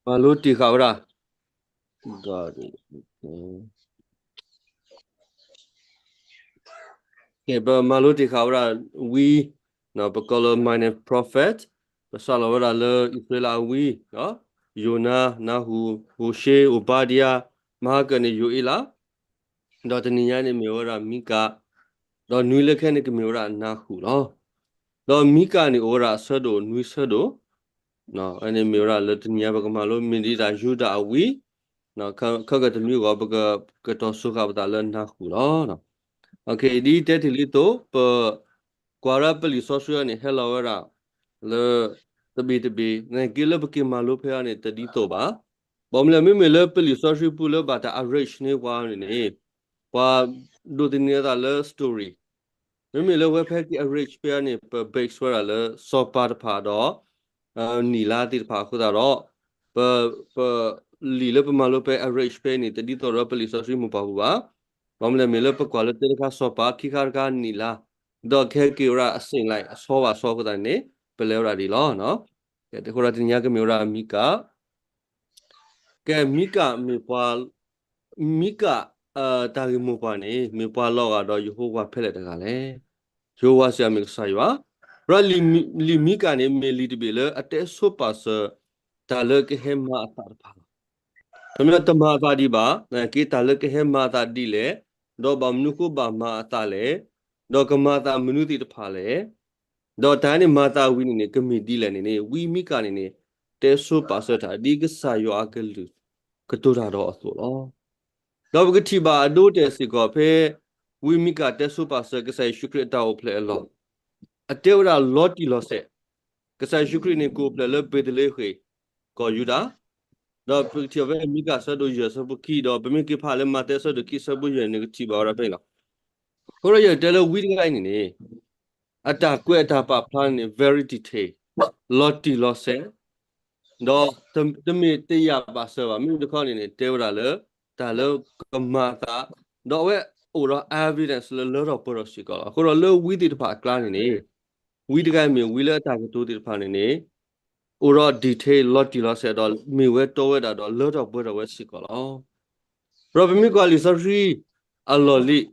မၤလိတ့ၢ်ဃာ်ဝဲဒၣ်, ကဲ ပမၤလိတ့ၢ်ဃာ်ဝဲဒၣ်ဝံ, ပကိးလၢ minor prophet, ပစးလီၤဝဲဒၣ်လၢအံၣ်စရ့လးအဝံ, ယိၤနါ, နၢဟူး, ဟိၤၡ့, အိၣ်ဘါဒံယါ, မဟါကၢၣ်န့ၣ် ယိၤအ့လး, ဒီးတနံၤညါန့ၣ်မ့ၢ်ဝဲဒၣ်မံကၤ, ဒီးနွံလၢခဲန့ၣ်ကမ့ၢ်ဝဲဒၣ်နၢဟူးလီၤ. ဒီးမံကၤန့ၣ်အိၣ်ဝဲဒၣ်အဆၢဒိၣ်နွံဆၢဒိၣ်, အန့ၣ်မ့ၢ်ဝဲဒၣ်လၢတနံၤညါပကမၤလိမ့ၢ်ဒ်တၢ်ယူဒၤအဝံ, ခ, ခ, ကတနွံဂီၤ ပက, ကတီၤစိဃာ်ပသးလၢနၢဟူးလီၤ. ဒ်တဲတ့ၢ်လံအသိး ပ, ကွၢ်ဒၣ်ပလံာ်စီဆှံအံၤန့ၣ် ဟဲလီၤဝဲဒၣ်လၢ တဘ့ၣ်တဘ့ၣ်, နက့လၢပက့ၤမၤလိဖဲအံၤန့ၣ် တဒ်သိးဘၣ်. ဘၣ်မနုၤလဲၣ် မ့မ့ၢ်လၢပလံာ်စီဆှံပူၤလၢဘၣ်တၢ် arrange န့ၢ်ပှၤန့ၣ်န့ၣ်, ပှၤဒိးသန့ၤအသးလၢ story, မ့မ့ၢ်လၢဝဲဖဲက့ၤ arrange ဖဲအံၤန့ၣ် ပ base ဝဲဒၣ်လၢစီၤပၤတဖၣ်ဒီး နံၣ်လါသ့ၣ်တဖၣ်အဃိသတးဒီး, ပ, ပလံာ်လၢပမၤလိဖဲ arrange ဖဲအံၤန့ၣ် တဒ်သိးဒီးပလံာ်စီဆှံမိၢ်ပှၢ်ပူၤဘၣ်. ဘၣ်မနုၤလဲၣ် မ့ၢ်လၢပကွၢ်လၢတၢတခါစီၤပၤ ခံခါတခါနံၣ်လါ, ဒီးကဟဲက့ၤဝဲဒၣ်အ same line အဆီဘၣ်ဆီအဃိသတးန့ၣ် ပလဲၤဝဲဒၣ်ဒ်လီၤ. အဃိဒီးတနံၤညါကမ့ၢ်ဝဲဒၣ်မံကၤ, ကဲ မံကၤမ့ၢ်ပှၤ, မံကၤ, တၢ်ဂ့ၢ်မိၢ်ပှၢ်န့ၣ် မ့ၢ်ပှၤလီၤဂာ်ဒီးယဟိဝၤဖဲလဲၣ်တဂၤလဲၣ်. ယဟိဝၤစံးမ့ၢ်ကစၢ်ယွၤ, လံာ်မံကၤန့ၣ် မ့ၢ်လံာ်တဘ့ၣ်လၢအတဲဆိပာ်စၢၤ တၢ်လၢကဟဲမၤအသးတဖၣ်လီၤ. ခီပညီတမၤအသးဒံးဘၣ်, က့ၤတၢ်လၢကဟဲမၤအသးဒ်လဲၣ်, ဒီးဘၣ်မနုၤဃိဘၣ်မၤအသးလဲၣ်, ဒီးကမၤအသးမနုၤသ့ၣ်တဖၣ်လဲၣ်, ဒီးတၢ်န့ၣ်မၤအသးဝံၤန့ၣ်န့ၣ် ကမ့ၢ်ဒ်လဲၣ်န့ၣ်န့ၣ် ဝံမံကၤန့ၣ်န့ၣ် တဲဆိပာ်စၢၤတၢ်ဒ်ကစၢ်ယွၤအကလုၢ်ကတိၤတၢ်ဒီးအသိးလီၤ. ဒီးပကထံၣ်ဘၣ်အဒိတဲာ်စ့ၢ်ကီးဖဲ ဝံမံကၤတဲဆိပာ်စၢၤကစၢ်ယ့ၣ်ၡူးခရံာ်အတၢ်အိၣ်ဖျဲၣ်အလီၢ်, အတဲဝဲဒၣ်လီၤတံၢ်လီၤဆဲး, ကစၢ်ယ့ၣ်ၡူးခရံာ်န့ၣ် ကအိၣ်ဖျဲၣ်လၢဘ့းသလ့ဃ့ၣ် ကီၢ်ယူဒၤ, ဒီးပကထံၣ်အီၤဖဲမံကၤဆၢဒိၣ်ယဲၢ်ဆၢဖိခံ, ဒီးပမ့ၢ်က့ၤဖးလၢမးသဲဆၢဒိၣ်ခံဆၢဖိယဲၢ်န့ၣ် ကထံၣ်ဘၣ်ဝဲဒၣ်ဖဲအံၤလီၤ. အဃိဒီးယတဲလၢဝံတဂၤအံၤန့ၣ်န့ၣ် အတၢ်ကွဲးအတၢ်ပာ်ဖျါန့ၣ် very detail, လီၤတံၢ်လီၤဆဲး, ဒီးတမ့ၢ်တယာ်ဘၣ်စၢၤဘၣ်, မ့မ့ၢ်တခီန့ၣ်န့ၣ် တဲဝဲဒၣ်လၢ တၢ်လၢကမၤအသး, ဒီးအဝဲအိၣ်ဒီး evidence လၢလၢထီၣ်ပှဲၤထီၣ်စ့ၢ်ကီးလီၤ. အဃိဒီးလၢဝံသ့ၣ်တဖၣ်အကျါန့ၣ်န့ၣ် ဝံတဂၤအံၤမ့ၢ်ဝံလၢအတၢ်ကတိၤသ့ၣ်တဖၣ်န့ၣ်န့ၣ် အိၣ်ဒီး detail လီၤတံၢ်လီၤဆဲးဒီး မ့ၢ်ဝဲတီဝဲဒၣ်ဒီးလၢထီၣ်ပှဲၤထီၣ်ဝဲစ့ၢ်ကီးလီၤ. ဒီးပမ့ၢ်ကွၢ်လံာ်စီဆှံအလီၢ်လံၤ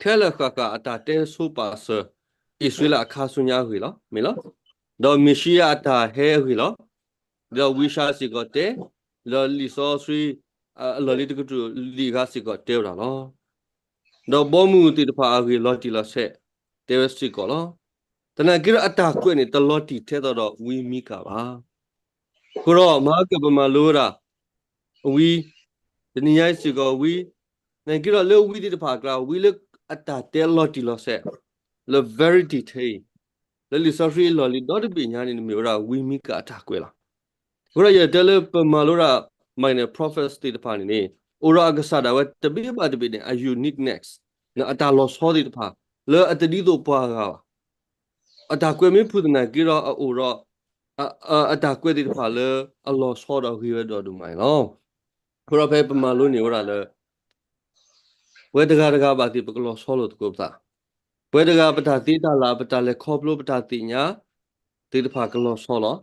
ခဲလၢာ်ဃၣ်ဃၣ်အတၢ်တဲဆိပာ်စၢၤ အံၣ်စရ့လးအခါဆူညါအဂ့ၢ်လီၤ, မ့ၢ်လီၤ. ဒီးမ့ၤၡံယၤအတၢ်ဟဲအဂ့ၢ်လီၤ. ဒီးဝံယၡါယၤစ့ၢ်ကီးတဲ, ဒီးလံာ်စီဆှံအလီၢ်လံၤတကတြူၢ်လံာ်ဂၤစ့ၢ်ကီး တဲဝဲဒၣ်လီၤ. ဒီးဘီမုၢ်သ့ၣ်တဖၣ်အဂ့ၢ်လီၤတံၢ်လီၤဆဲး တဲဝဲစ့ၢ်ကီးလီၤ. သနာ်က့ဒီးအတၢ်ကွဲးန့ၣ် တလီၤတံၢ်ထဲသိးဒီးဝံမံကၤဘၣ်. အဃိဒီးမဟါကၢၣ်ပမၤလိဝဲဒၣ် ဝံ, တနံၤညါအံၤစ့ၢ်ကီးဝံ, သနာ်က့ဒီးလၢဝံသ့ၣ်တဖၣ်အကျါ ဝံလၢအတၢ်တဲလီၤတံၢ်လီၤဆဲး လၢ very detail လၢလံာ်စီဆှံအလီၢ်လံၤဒီတဘ့ၣ်ညါန့ၣ် မ့ၢ်ဝဲဒၣ်ဝံမံကၤအတၢ်ကွဲးလီၤ. အဃိဒီးယတဲလၢပမၤလိဒၣ် minor prophets သ့ၣ်တဖၣ်န့ၣ်န့ၣ် အိၣ်ဒီးအကစၢ်ဒၣ်ဝဲတဘ့ၣ်ဘၣ်တဘ့ၣ်န့ၣ် အ uniqueness အတၢ်လီၤဆီသ့ၣ်တဖၣ် လၢအတဒ်သိးပှၤဂၤဘၣ်. အတၢ်ကွဲးမ့ၢ်ဖုၣ်သနာ်က့ဒီးအအိၣ်ဒီး အတၢ်ကွဲးသ့ၣ်တဖၣ်လၢအလီၤဆီဒီးဂ့ၤဝဲဒီဒိၣ်မးန့ၣ်လီၤ. အဃိဒီးဖဲပမၤလိန့ၢ်ဝဲဒၣ်လၢ ပဝဲတဂၤတဂၤဘၣ်သ့ၣ် ပကလီၤဆီလိာ်သကိးပသး, ပဝဲတဂၤပတၢ်သ့တၢ်လၢ် ပတၢ်လဲၤခီဖျိပတၢ်သ့ၣ်ညါသ့ၣ်တဖၣ်ကလီၤဆီလီၤ.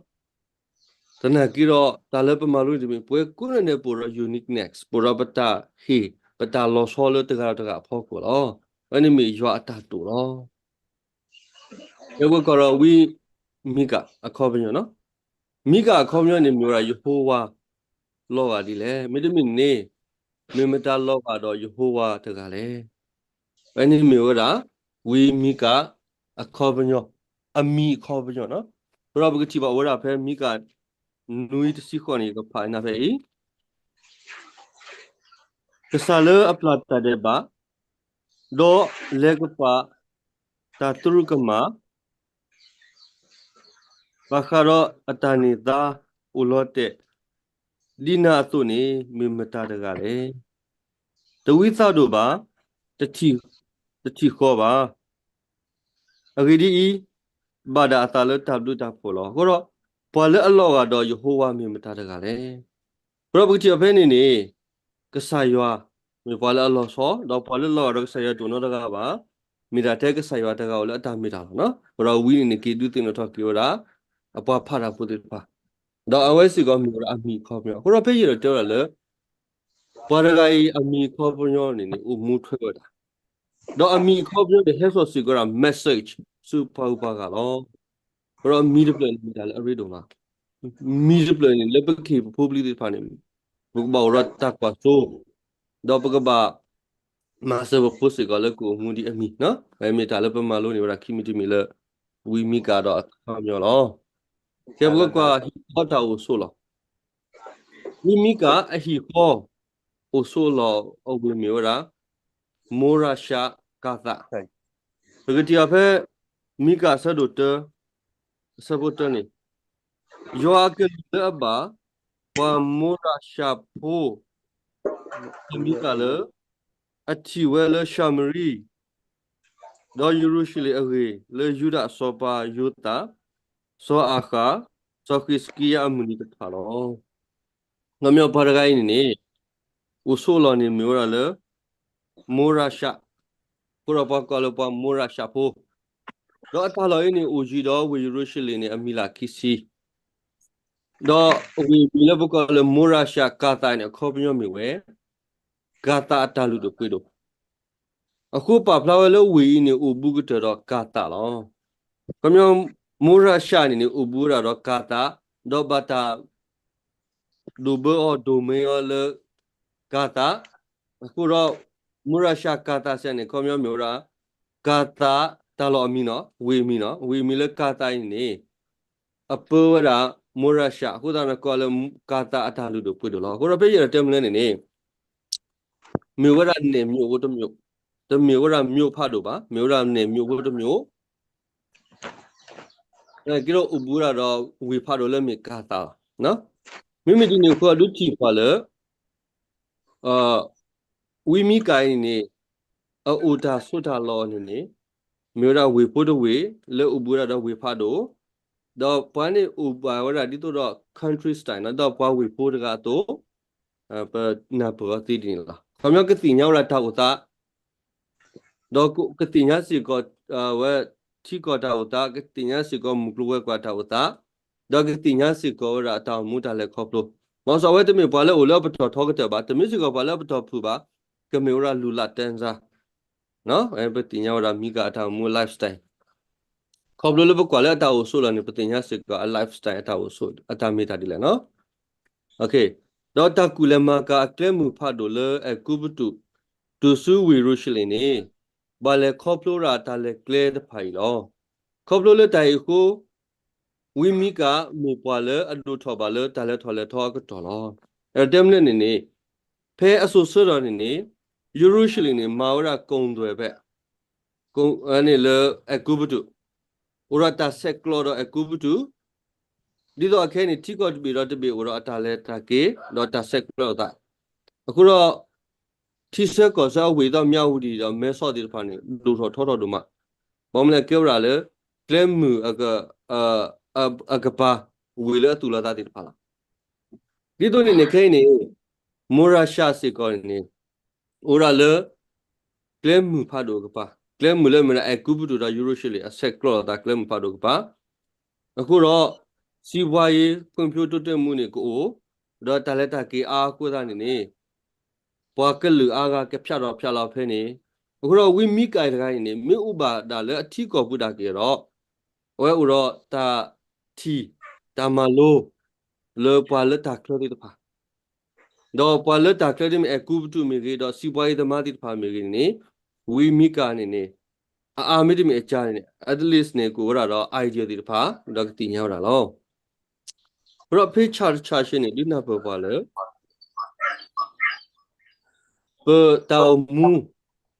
သနာ်က့ဒီး တၢ်လၢပမၤလိန့ၣ်တမ့ၢ် ပဝဲကိးဂၤဒဲးန့ၣ် ပအိၣ်ဒီး uniqueness ပအိၣ်ဒီးပတၢ်ဟ့ၣ် ပတၢ်လီၤဆီလၢတဂၤဒီးတဂၤအဖီခိၣ်လီၤ. အဝဲန့ၣ်မ့ၢ်ယွၤအတၢ်တိာ်လီၤ. ကဲ ပကကွၢ်ဒီးဝံမံကၤအခီပညီနီၤ. မံကၤအခီပညီန့ၣ် မ့ၢ်ဝဲဒၣ်ယဟိဝၤလီၤဂာ်ဒ်လဲၣ်. မ့တမ့ၢ်န့ၣ် မ့ၢ်မတၤလီၤဂာ်ဒီးယဟိဝၤတဂၤလဲၣ်. အဝဲန့ၣ်မ့ၢ်ဝဲဒၣ် ဝံမံကၤအခီပညီ, အမံၤအခီပညီနီၤ. အဃိဒီးပကထံၣ်ဘၣ်ဝဲဒၣ်ဖဲမံကၤ နွံတဆံဃိးန့ၣ် ယကဖးနၤဖဲအံၤ ကစၢ်လၢအပျၢ်တၢ်ဒဲးဘး, ဒီးလဲၤကပာ်တၢ်သရူးကမၣ်, ဘၣ်ဃးဒီးအတၢ်န့ၢ်သါအိၣ်လီၤတဲာ် ဒ်နၤအသိးန့ၣ် မ့ၢ်မတၤတဂၤလဲၣ်. တဝံသးဒိၣ်ဘၣ်, တထံၣ်ဃီဘၣ်. အဂ့ၢ်ဒ်အံၤ, ဘၣ်ဒၣ်အသးလၢတၢ်ဘျုးတၢ်ဖှိၣ်လီၤ. အဃိဒီး ပှၤလၢအလီၤဂာ်ဒီးယဟိဝၤမ့ၢ်မတၤတဂၤလဲၣ်. အဃိဒီးပကထံၣ်အီၤဖဲန့ၣ်န့ၣ် ကစၢ်ယွၤ မ့ၢ်ပှၤလၢအလီၤဆီ, ဒီးပှၤလၢအလီၤဂာ်ဒီးကစၢ်ယွၤတအိၣ်နီတဂၤဘၣ်. မ့ၢ်ဒၣ်ထဲကစၢ်ယွၤတဂၤဧိၤလၢအတၢ်မ့ၢ်တၢ်လီၤ. အဃိဒီးဝံန့ၣ်န့ၣ် က့ၤဒုးသ့ၣ်နီၣ်ထီၣ်က့ၤဝဲဒၣ် အပှၤဖးတၢ်ဖိသ့ၣ်တဖၣ် ဒီးအဝဲစ့ၢ်ကီးမ့ၢ်ဝဲဒၣ်အမံၤအခီပညီ. အဃိဒီးဖဲယအဲၣ်ဒိးတဲဝဲဒၣ်လၢ ပှၤတဂၤအံၤအမံၤအခီပညီန့ၣ်န့ၣ် အိၣ်မူထွဲဝဲဒၣ်, ဒီးအမံၤအခီပညီန့ၣ် ဟဲစိာ်စ့ၢ်ကီးဝဲဒၣ် message ဆူပှၤဂုၤပှၤဂၤလီၤ. အဃိဒီးမံၤတဖျၢၣ်န့ၣ်မ့ၢ်တၢ်လၢအရ့ဒိၣ်မး, မံၤတဖျၢၣ်န့ၣ် လၢပကဟ့ၣ်ပဖိပလံၤသ့ၣ်တဖၣ်န့ၣ် ပကဘၣ်အိၣ်ဒီးတၢ်ကွၢ်စိ, ဒီးပကဘၣ် မၤစၢၤပဖိစ့ၢ်ကီးလၢကအိၣ်မူဒ်အမံၤ, မ့ၢ်တၢ်လၢပမၤလိန့ၢ်ဝဲဒၣ်ခံမံၤတမံၤလၢ ဝံမံကၤဒီးအခီပညီလီၤ. ကဲပကကွၢ်ဟံၣ်ဃီတၢ်အိၣ်ဆိးလီၢ်, ဝံမံကၤအဟံၣ်ဃီ အိၣ်ဆိးလီၢ်အဝ့ၢ်မ့ၢ်ဝဲဒၣ် မိရၤၡးကၤသး, ပကထံၣ်အီၤဖဲ မံကၤအဆၢဒိၣ်တၢ အဆၢဖိတၢန့ၣ်, ယွၤအကလုၢ်လၢအဘၣ် ပှၤမိရၤၡးဖိ အမံကၤလၢ အထံၣ်ဝဲလၢၡၤမရံ ဒီးယရူၤၡလ့ၣ်အဂ့ၢ် လၢယူဒၤစီၤပၤယိၤသး, စီၤအၤဃး, စီၤဃံးစကံယၤအမုၢ်နံၤတဖၣ်လီၤ. ခီပညီပှၤတဂၤအံၤန့ၣ်န့ၣ် အိၣ်ဆိးလီၢ်န့ၣ်မ့ၢ်ဝဲဒၣ်လၢ မိရၤၡး, အဃိဒီးပှၤကိးလၢပှၤမိရၤၡးဖိ, ဒီးအတၢ်လီၢ်အံၤန့ၣ် အိၣ်ယံၤဒီးဝ့ၢ်ယရူၤၡလ့ၣ်န့ၣ် အမံၤလၢခံဆံ, ဒီးဝ့ၢ်မံၤလၢပကိးလၢမိရၤၡးကၤသးန့ၣ် အခီပညီမ့ၢ်ဝဲ ကၤသးအတၢ်လုၢ်ဒိၣ်ပှ့ၤဒိၣ်, အဃိပာ်ဖျါဝဲလၢဝ့ၢ်အံၤန့ၣ် အိၣ်ဘူးကတၢၢ်ဒီးကၤသးလီၤ. ခီပညီ မိရၤၡးန့ၣ်န့ၣ် အိၣ်ဘူးဝဲဒၣ်ဒီးကၤသး, ဒီးဘၣ်တၢ် ဒိၣ်ဘၢအီၤဒိၣ်မ့အီၤလၢ ကၤသး, အဃိဒီး မိရၤၡးကၤသးစ့ၢ်န့ၣ် ခီပညီမ့ၢ်ဝဲဒၣ် ကၤသးတၢ်လီၢ်အမံၤနီၤ, ဝ့ၢ်အမံၤနီၤ, ဝ့ၢ်အမံၤလၢကၤသးအံၤန့ၣ်န့ၣ် အပၢဝဲဒၣ် မိရၤၡး, အဃိသတးန့ၣ်ကိးလၢ ကၤသးအတၢ်လုၢ်ဒိၣ်ပှ့ၤဒိၣ်လီၤ. အဃိဒီးဖဲယအဲၣ်ဒိးတဲမနုၤလဲၣ်န့ၣ်န့ၣ် မ့ၢ်ဝဲဒၣ် နယ်မြို့ ဖိတမျိုး, တမ့ၢ်ဝဲဒၣ် မြို့ ဖးဒိၣ်ဘၣ်, မ့ၢ်ဝဲဒၣ် နယ်မြို့ ဖိတမျိုး, ကဒီးအိၣ်ဘူးဝဲဒၣ်ဒီးဝ့ၢ်ဖးဒိၣ်လၢမ့ၢ်ကၤသးလီၤ. မ့မ့ၢ်ဒ်န့ၣ်အဃိ ဒုးထံၣ်ပှၤလၢ ဝံမံကၤအံၤန့ၣ်န့ၣ် အအိၣ်တၢ်ဆိးတၢ်လီၢ်န့ၣ်န့ၣ် မ့ၢ်ဝဲဒၣ်ဝ့ၢ်ဖိတဝ့ၢ် လၢအိၣ်ဘူးဝဲဒၣ်ဒီးဝ့ၢ်ဖးဒိၣ်, ဒီးပှၤန့ၣ်အိၣ်ဘၣ်ဝဲဒၣ်ဒ်သိးဒီး country style နီၤ, ဒီးပှၤဝ့ၢ်ဖိတဂၤအသိး ပနၢ်ပၢၢ်အီၤသ့ဒ်န့ၣ်လီၤ. ခီပညီကသ့ၣ်ညါဝဲဒၣ်တၢ်အိၣ်သး ဒီးကသ့ၣ်ညါစ့ၢ်ကီး ဝဲထံကီၢ်တၢ်အိၣ်သး, ကသ့ၣ်ညါစ့ၢ်ကီးမုၢ်ကျိၤဝဲၤကွာ်တၢ်အိၣ်သး, ဒီးကသ့ၣ်ညါစ့ၢ်ကီးဝဲဒၣ်အတၢ်အိၣ်မူတၢ်လဲၤခီဖျိ, မ့ၢ်စီၤဝဲတမ့ၢ်ပှၤလၢအိၣ်လၢအပတီၢ်ထီကတၢၢ်ဘၣ်, တမ့ၢ်စ့ၢ်ကီးပှၤလၢအပတီၢ်ဖုၣ်ဘၣ်, ကမ့ၢ်ဝဲဒၣ်လူၤလးတၢ်စၢ် ပသ့ၣ်ညါဝဲဒၣ်မံကၤအတၢ်အိၣ်မူ lifestyle, ခီဖျိလၢပကွၢ်လၢအတၢ်အိၣ်ဆိးလီၢ်န့ၣ် ပသ့ၣ်ညါစ့ၢ်ကီးအ lifestyle အတၢ်အိၣ်ဆိး အတၢ်မ့ၢ်တၢ်ဒ်လဲၣ်နီၤ. ဒီးတၢ်ကူၣ်လဲၤမၤကၤအကျဲမုၢ်ဖးဒိၣ်လၢအဲၤကူပတူး တုၤဆူဝ့ၢ်ယရူၤၡလ့ၣ်န့ၣ် ဘၣ်လဲၤခီဖျိဝဲဒၣ်တၢ်လဲၤကျဲတဖၣ်အံၤလီၤ. ခီဖျိလၢတၢ်အံၤအဃိ ဝံမံကၤမ့ၢ်ပှၤလၢအဒိၣ်ထီၣ်ဘၣ်လၢတၢ်လဲၤထီၣ်လဲၤထီအကတီၢ်လီၤ. အဲၣ်ဒိးတဲမနုၤန့ၣ်န့ၣ် ဖဲအစိၤဆၢထီၣ်န့ၣ်န့ၣ် ယရူၤၡလ့ၣ်န့ၣ် မၤဝဲဒၣ်ကိၣ်ဒွဲၣ်ဖဲ န့ၣ်လၢအဲၤကူပတူး, အိၣ်ဒီးတၢ်ဆဲးကျိးဒီးအဲၤကူပတူး, ဒ်သိးအခဲအံၤန့ၣ် ထံကီၢ်တဘ့ၣ်ဒီးတဘ့ၣ်အိၣ်ဒီးအတၢ်လဲၤတၢ်က့ၤ ဒီးတၢ်ဆဲးကျိးအသး, အဃိဒီး ထံဆၢကီၢ်ဆၢအဝ့ၢ်ဒ်သိးမၠးဝတံၣ်ဒီးမဲဆီးသ့ၣ်တဖၣ်န့ၣ် ဒိၣ်ထီၣ်ထီထီၣ်ဒိၣ်မး, ဘၣ်မနုၤလဲၣ်ကဲဝဲဒၣ်လၢ ကျဲမုၢ် အကပၤ ဝ့ၢ်လၢအသူၣ်လီၤသးသ့ၣ်တဖၣ်လီၤ. ဒ်သိးန့ၣ်န့ၣ် ခဲအံၤန့ၣ် မိရၤၡးစ့ၢ်ကီးန့ၣ်န့ၣ် အိၣ်ဒၣ်လၢ ကျဲမုၢ်ဖးဒိၣ်အကပၤ, ကျဲမုၢ်လၢမ့ၢ်ဒၣ်အဲၤကူပတူးဒီးယရူၤၡလ့ၣ် အဆဲးကျိးလီၤသးကျဲမုၢ်ဖးဒိၣ်အကပၤ, အဃိဒီး စံးဘှါယ့ ဖံဖျိတိတဲမူန့ၣ်ကအိၣ်, ဒီးတၢ်လဲၤတၢ်က့ၤအါအဃိသတးန့ၣ်န့ၣ် ပှၤကလုာ်အါဂၤကဖၠးထီၣ်ဖၠးလီၤဖဲန့ၣ်, အဃိဒီးဝံမံကၤအံၤတဂၤအံၤန့ၣ် မ့ၢ်အိၣ်ဘၣ်ဒၣ်လၢအထံကီၢ်ပူၤဒၣ်က့ၤဒီး အဝဲအိၣ်ဒီးတၢ်ထံၣ် တၢ်မၤလိ လၢပှၤလၢတၢ်ချၢသ့ၣ်တဖၣ်, ဒီးပှၤလၢတၢ်ချၢဒ်မ့ၢ်အဲၤကူပတူးမ့ၢ်ဂ့ၤ ဒီးစံးဘှါယ့သမားသ့ၣ်တဖၣ်မ့ၢ်ဂ့ၤန့ၣ်န့ၣ် ဝံမံကၤန့ၣ်န့ၣ် အအါမ့တမ့ၢ်အကါန့ၣ်န့ၣ် at least န့ၣ် ကအိၣ်ဝဲဒၣ်ဒီး idea သ့ၣ်တဖၣ် ဒီးကသ့ၣ်ညါဝဲဒၣ်လီၤ. အဃိဒီးဖဲဆၣ်တဆၣ်ဆ့န့ၣ် ဒုးနၢ်ပၢၢ်ပှၤလၢ ပတၢ်အိၣ်မူ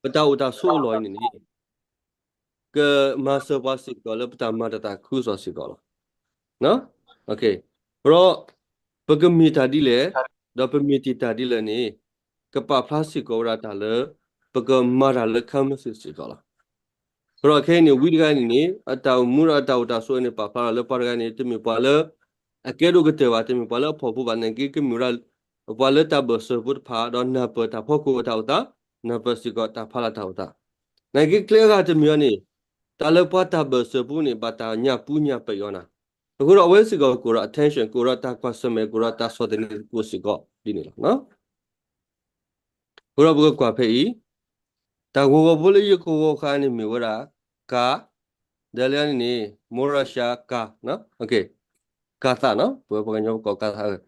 ပတၢ်အိၣ်တၢ်ဆိးအလီၢ်အံၤန့ၣ်န့ၣ် ကမၤစၢၤပှၤစ့ၢ်ကီးလၢပတၢ်မၤတၢ်သးခုကစီၣ်စ့ၢ်ကီးလီၤ. အဃိဒီး ပကမ့ၢ်တၢ်ဒ်လဲၣ်, ဒီးပမ့ၢ်တ့ၢ်တၢ်ဒ်လဲၣ်န့ၣ် ကပာ်ဖျါစ့ၢ်ကီးဝဲဒၣ်တၢ်လၢ ပကမၤတၢ်လၢ ခါမုၢ်ဆ့ၣ်စ့ၢ်ကီးလီၤ. အဃိဒီးခဲအံၤန့ၣ် ဝံတဂၤန့ၣ်န့ၣ် အတၢ်အိၣ်မူဒီးအတၢ်အိၣ်တၢ်ဆိးန့ၣ် ပာ်ဖျါထီၣ်လၢပှၤတဂၤန့ၣ် တမ့ၢ်ပှၤလၢ အကဲဒိၣ်ကတၢၢ်ဘၣ်, တမ့ၢ်ပှၤလၢအဖှီၣ်ဖိဘၣ်, နာ်က့ကမ့ၢ်ဝဲဒၣ် ပှၤလၢတၢ်ဘၢၣ်စၢၤဖိတဖၣ် ဒီးနၢ်ပၢၢ်တၢ်ဖီခိၣ်အတၢ်အိၣ်သး, နၢ်ပၢၢ်စ့ၢ်ကီးတၢ်ဖီလာ်တၢ်အိၣ်သး, နာ်က့ကျဲအဂၤတမံၤအံၤန့ၣ် တၢ်လၢပှၤတၢ်ဘၢၣ်စၢၤဖိန့ၣ် ဘၣ်တၢ်ညၣ်ပူညၣ်ပယီၤနၤ, အဃိဒီးအဝဲစ့ၢ်ကီးကအိၣ်ဒီး attention ကအိၣ်ဒီးတၢ်ကွၢ်ဆၢၣ်မဲာ် ကအိၣ်ဒီးတၢ်ဆီၣ်သနံးသကိးစ့ၢ်ကီးဒ်န့ၣ်လီၤ. အဃိဒီးပကကွၢ်ဖဲအံၤ, တၢ်ဂီၤဂီၤဖိလၢယကဝီၤဃာ်န့ၣ်မ့ၢ်ဝဲဒၣ် ကၤ, ဒီးလၢန့ၣ်န့ၣ် မိရၤၡါကၤ, ကၤသးနီၤ, ပဝဲပှၤကညီပကိးကၤသး,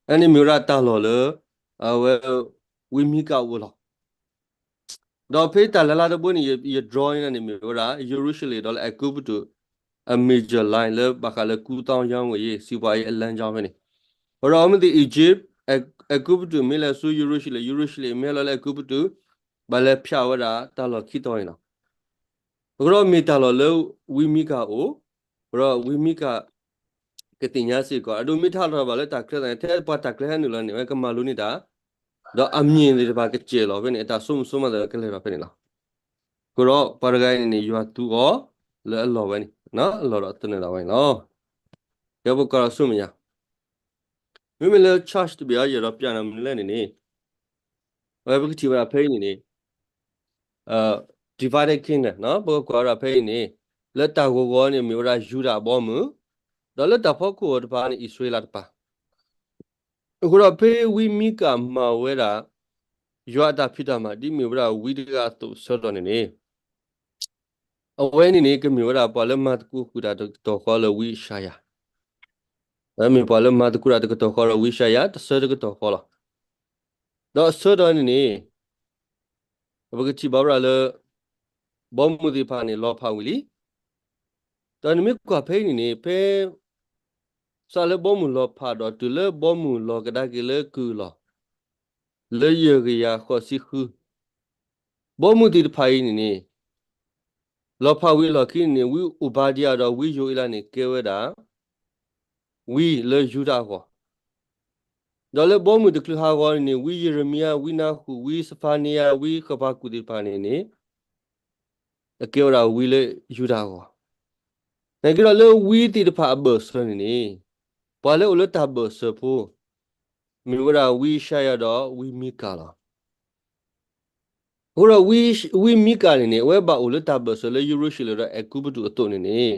အန့ၣ်မ့ၢ်ဝဲဒၣ်တၢ်လီၢ်လၢ အဝဲ ဝံမံကၤအိၣ်လီၤ. ဒီးဖဲတၢ်လၢ်လၢ်တဘိန့ၣ် ယ draw န့ၢ်န့ၣ်မ့ၢ်ဝဲဒၣ် ယရူၤၡလ့ၣ်ဒီးလၢအဲၤကူပတူး အ major line လၢဘၣ်ဃးလၢကူသီယါဝဲအံၤ စီးပွားရေးအလမ်းကြောင်းဖဲန့ၣ်, အဃိဒီးအဝဲမ့ၢ်သ့ၣ် Egypt အဲၤကူပတူးမ့ၢ်လဲၤဆူယရူၤၡလ့ၣ်, ယရူၤၡလ့ၣ်မ့ၢ်ဟဲလီၤလၢအဲၤကူပတူး, ဘၣ်လဲၤဖၠးဝဲဒၣ်တၢ်လီၢ်ခံတီၤန့ၣ်လီၤ. အဃိဒီးမ့ၢ်တၢ်လီၢ်လၢဝံမံကၤအိၣ်, အဃိဒီးဝံမံကၤ ကသ့ၣ်ညါစ့ၢ်ကီး အဒိမ့ၢ်တၢ်လီၢ်ဘၣ်လၢတၢ်ချၢသးန့ၣ် ထဲပှၤတၢ်ချၢဟဲနုာ်လီၤန့ၣ် အဝဲကမၤလိန့ၢ်တၢ်, ဒီးအမြင်သ့ၣ်တဖၣ်ကစဲးလီၤဖဲန့ၣ် အတၢ်ဆိကမိၣ်ဆိကမးသ့ၣ်ကလဲၤလီၤဖဲန့ၣ်လီၤ. အဃိဒီးပှၤတဂၤအံၤန့ၣ်န့ၣ် ယွၤသူအီၤလၢအလီၢ်ဝဲန့ၣ်, အလီၢ်ဒီးသနၢၣ်ဒၣ်ဝဲန့ၣ်လီၤ. ကဲပကွၢ်ဒီးဆူမဲာ်ညါ, မ့မ့ၢ်လၢ chart တဘ့ၣ်အံၤ ယအဲၣ်ဒိးပျးနၤမနုၤလဲၣ်န့ၣ်န့ၣ်, အဝဲပကထံၣ်ဝဲဒၣ်ဖဲအံၤန့ၣ်န့ၣ် divided kingdom ပကကွၢ်ဝဲဒၣ်ဖဲအံၤန့ၣ်, လၢတၢ်ဂီၤဂီၤန့ၣ်မ့ၢ်ဝဲဒၣ်ယူဒၤအဘီအမုၢ်, ဒီးလၢတၢ်ဖီခိၣ်တဖၣ်န့ၣ် အံၣ်စရ့လးတပၤ အဃိဒီးဖဲဝံမံကၤမၤဝဲဒၣ် ယွၤအတၢ်ဖံးတၢ်မၤ ဒ်မ့ၢ်ဝဲဒၣ်ဝံတဂၤအသိးအဆၢကတီၢ်န့ၣ်န့ၣ်, အဝဲန့ၣ်န့ၣ် ကမ့ၢ်ဝဲဒၣ်ပှၤလၢမၤသကိးဃုာ်တၢ်တကတီၢ်ဃီလၢဝံအၡါယၤ, မ့ၢ်ပှၤလၢမၤသကိးတၢ်တကတီၢ်ဃီလၢဝံအၡါယၤ တဆၢတကတီၢ်ဃီလီၤ. ဒီးအဆၢကတီၢ်န့ၣ်န့ၣ် ပကထံၣ်ဘၣ်ဝဲဒၣ်လၢ ဘီမုၢ်သ့ၣ်တဖၣ်န့ၣ် လီၤဖးဝံၤလံ. ဒီးနမ့ၢ်ကွၢ်ဖဲအံၤန့ၣ်န့ၣ် ဖဲ စးလၢဘီမုၢ်လီၤဖးဒီးတုၤလၢဘီမုၢ်လီၤကဒါက့ၤလၢကုၢ်အလီၢ် လၢယဲၢ်ကယၤဃိးဆံဃု ဘီမုၢ်သ့ၣ်တဖၣ်အံၤန့ၣ်န့ၣ် လီၤဖးဝံၤအလီၢ်ခံန့ၣ်န့ၣ် ဝံအိဘါဒံယၤဒီးဝံယိၤအ့လးန့ၣ် ကဲဝဲဒၣ် ဝံလၢယူဒၤအဂီၢ်, ဒီးလၢဘီမုၢ်တချုးဟးဂီၤန့ၣ်န့ၣ် ဝံယံးရမံယၤ, ဝံနၤဃူး, ဝံစဖါနံယၤ, ဝံဃပၤကူးသ့ၣ်တဖၣ်န့ၣ်န့ၣ် အကဲဝဲဒၣ်ဝံလၢယူဒၤအဂီၢ်, နာ်က့ဒီးလၢဝံသ့ၣ်တဖၣ်အဘၢၣ်စၢၤန့ၣ်န့ၣ် ပှၤလၢအိၣ်လၢတၢ်ဘၢၣ်စၢၤဖိ မ့ၢ်ဝဲဒၣ်ဝံယၡါယၤဒီးဝံမံကၤလီၤ. အဃိဒီးဝံမံကၤန့ၣ်န့ၣ် အဝဲဘၣ်အိၣ်လၢတၢ်ဘၢၣ်စၢၤလၢယရူၤၡလ့ၣ်ဒီးအဲၤကူပတူးအသိးန့ၣ်န့ၣ်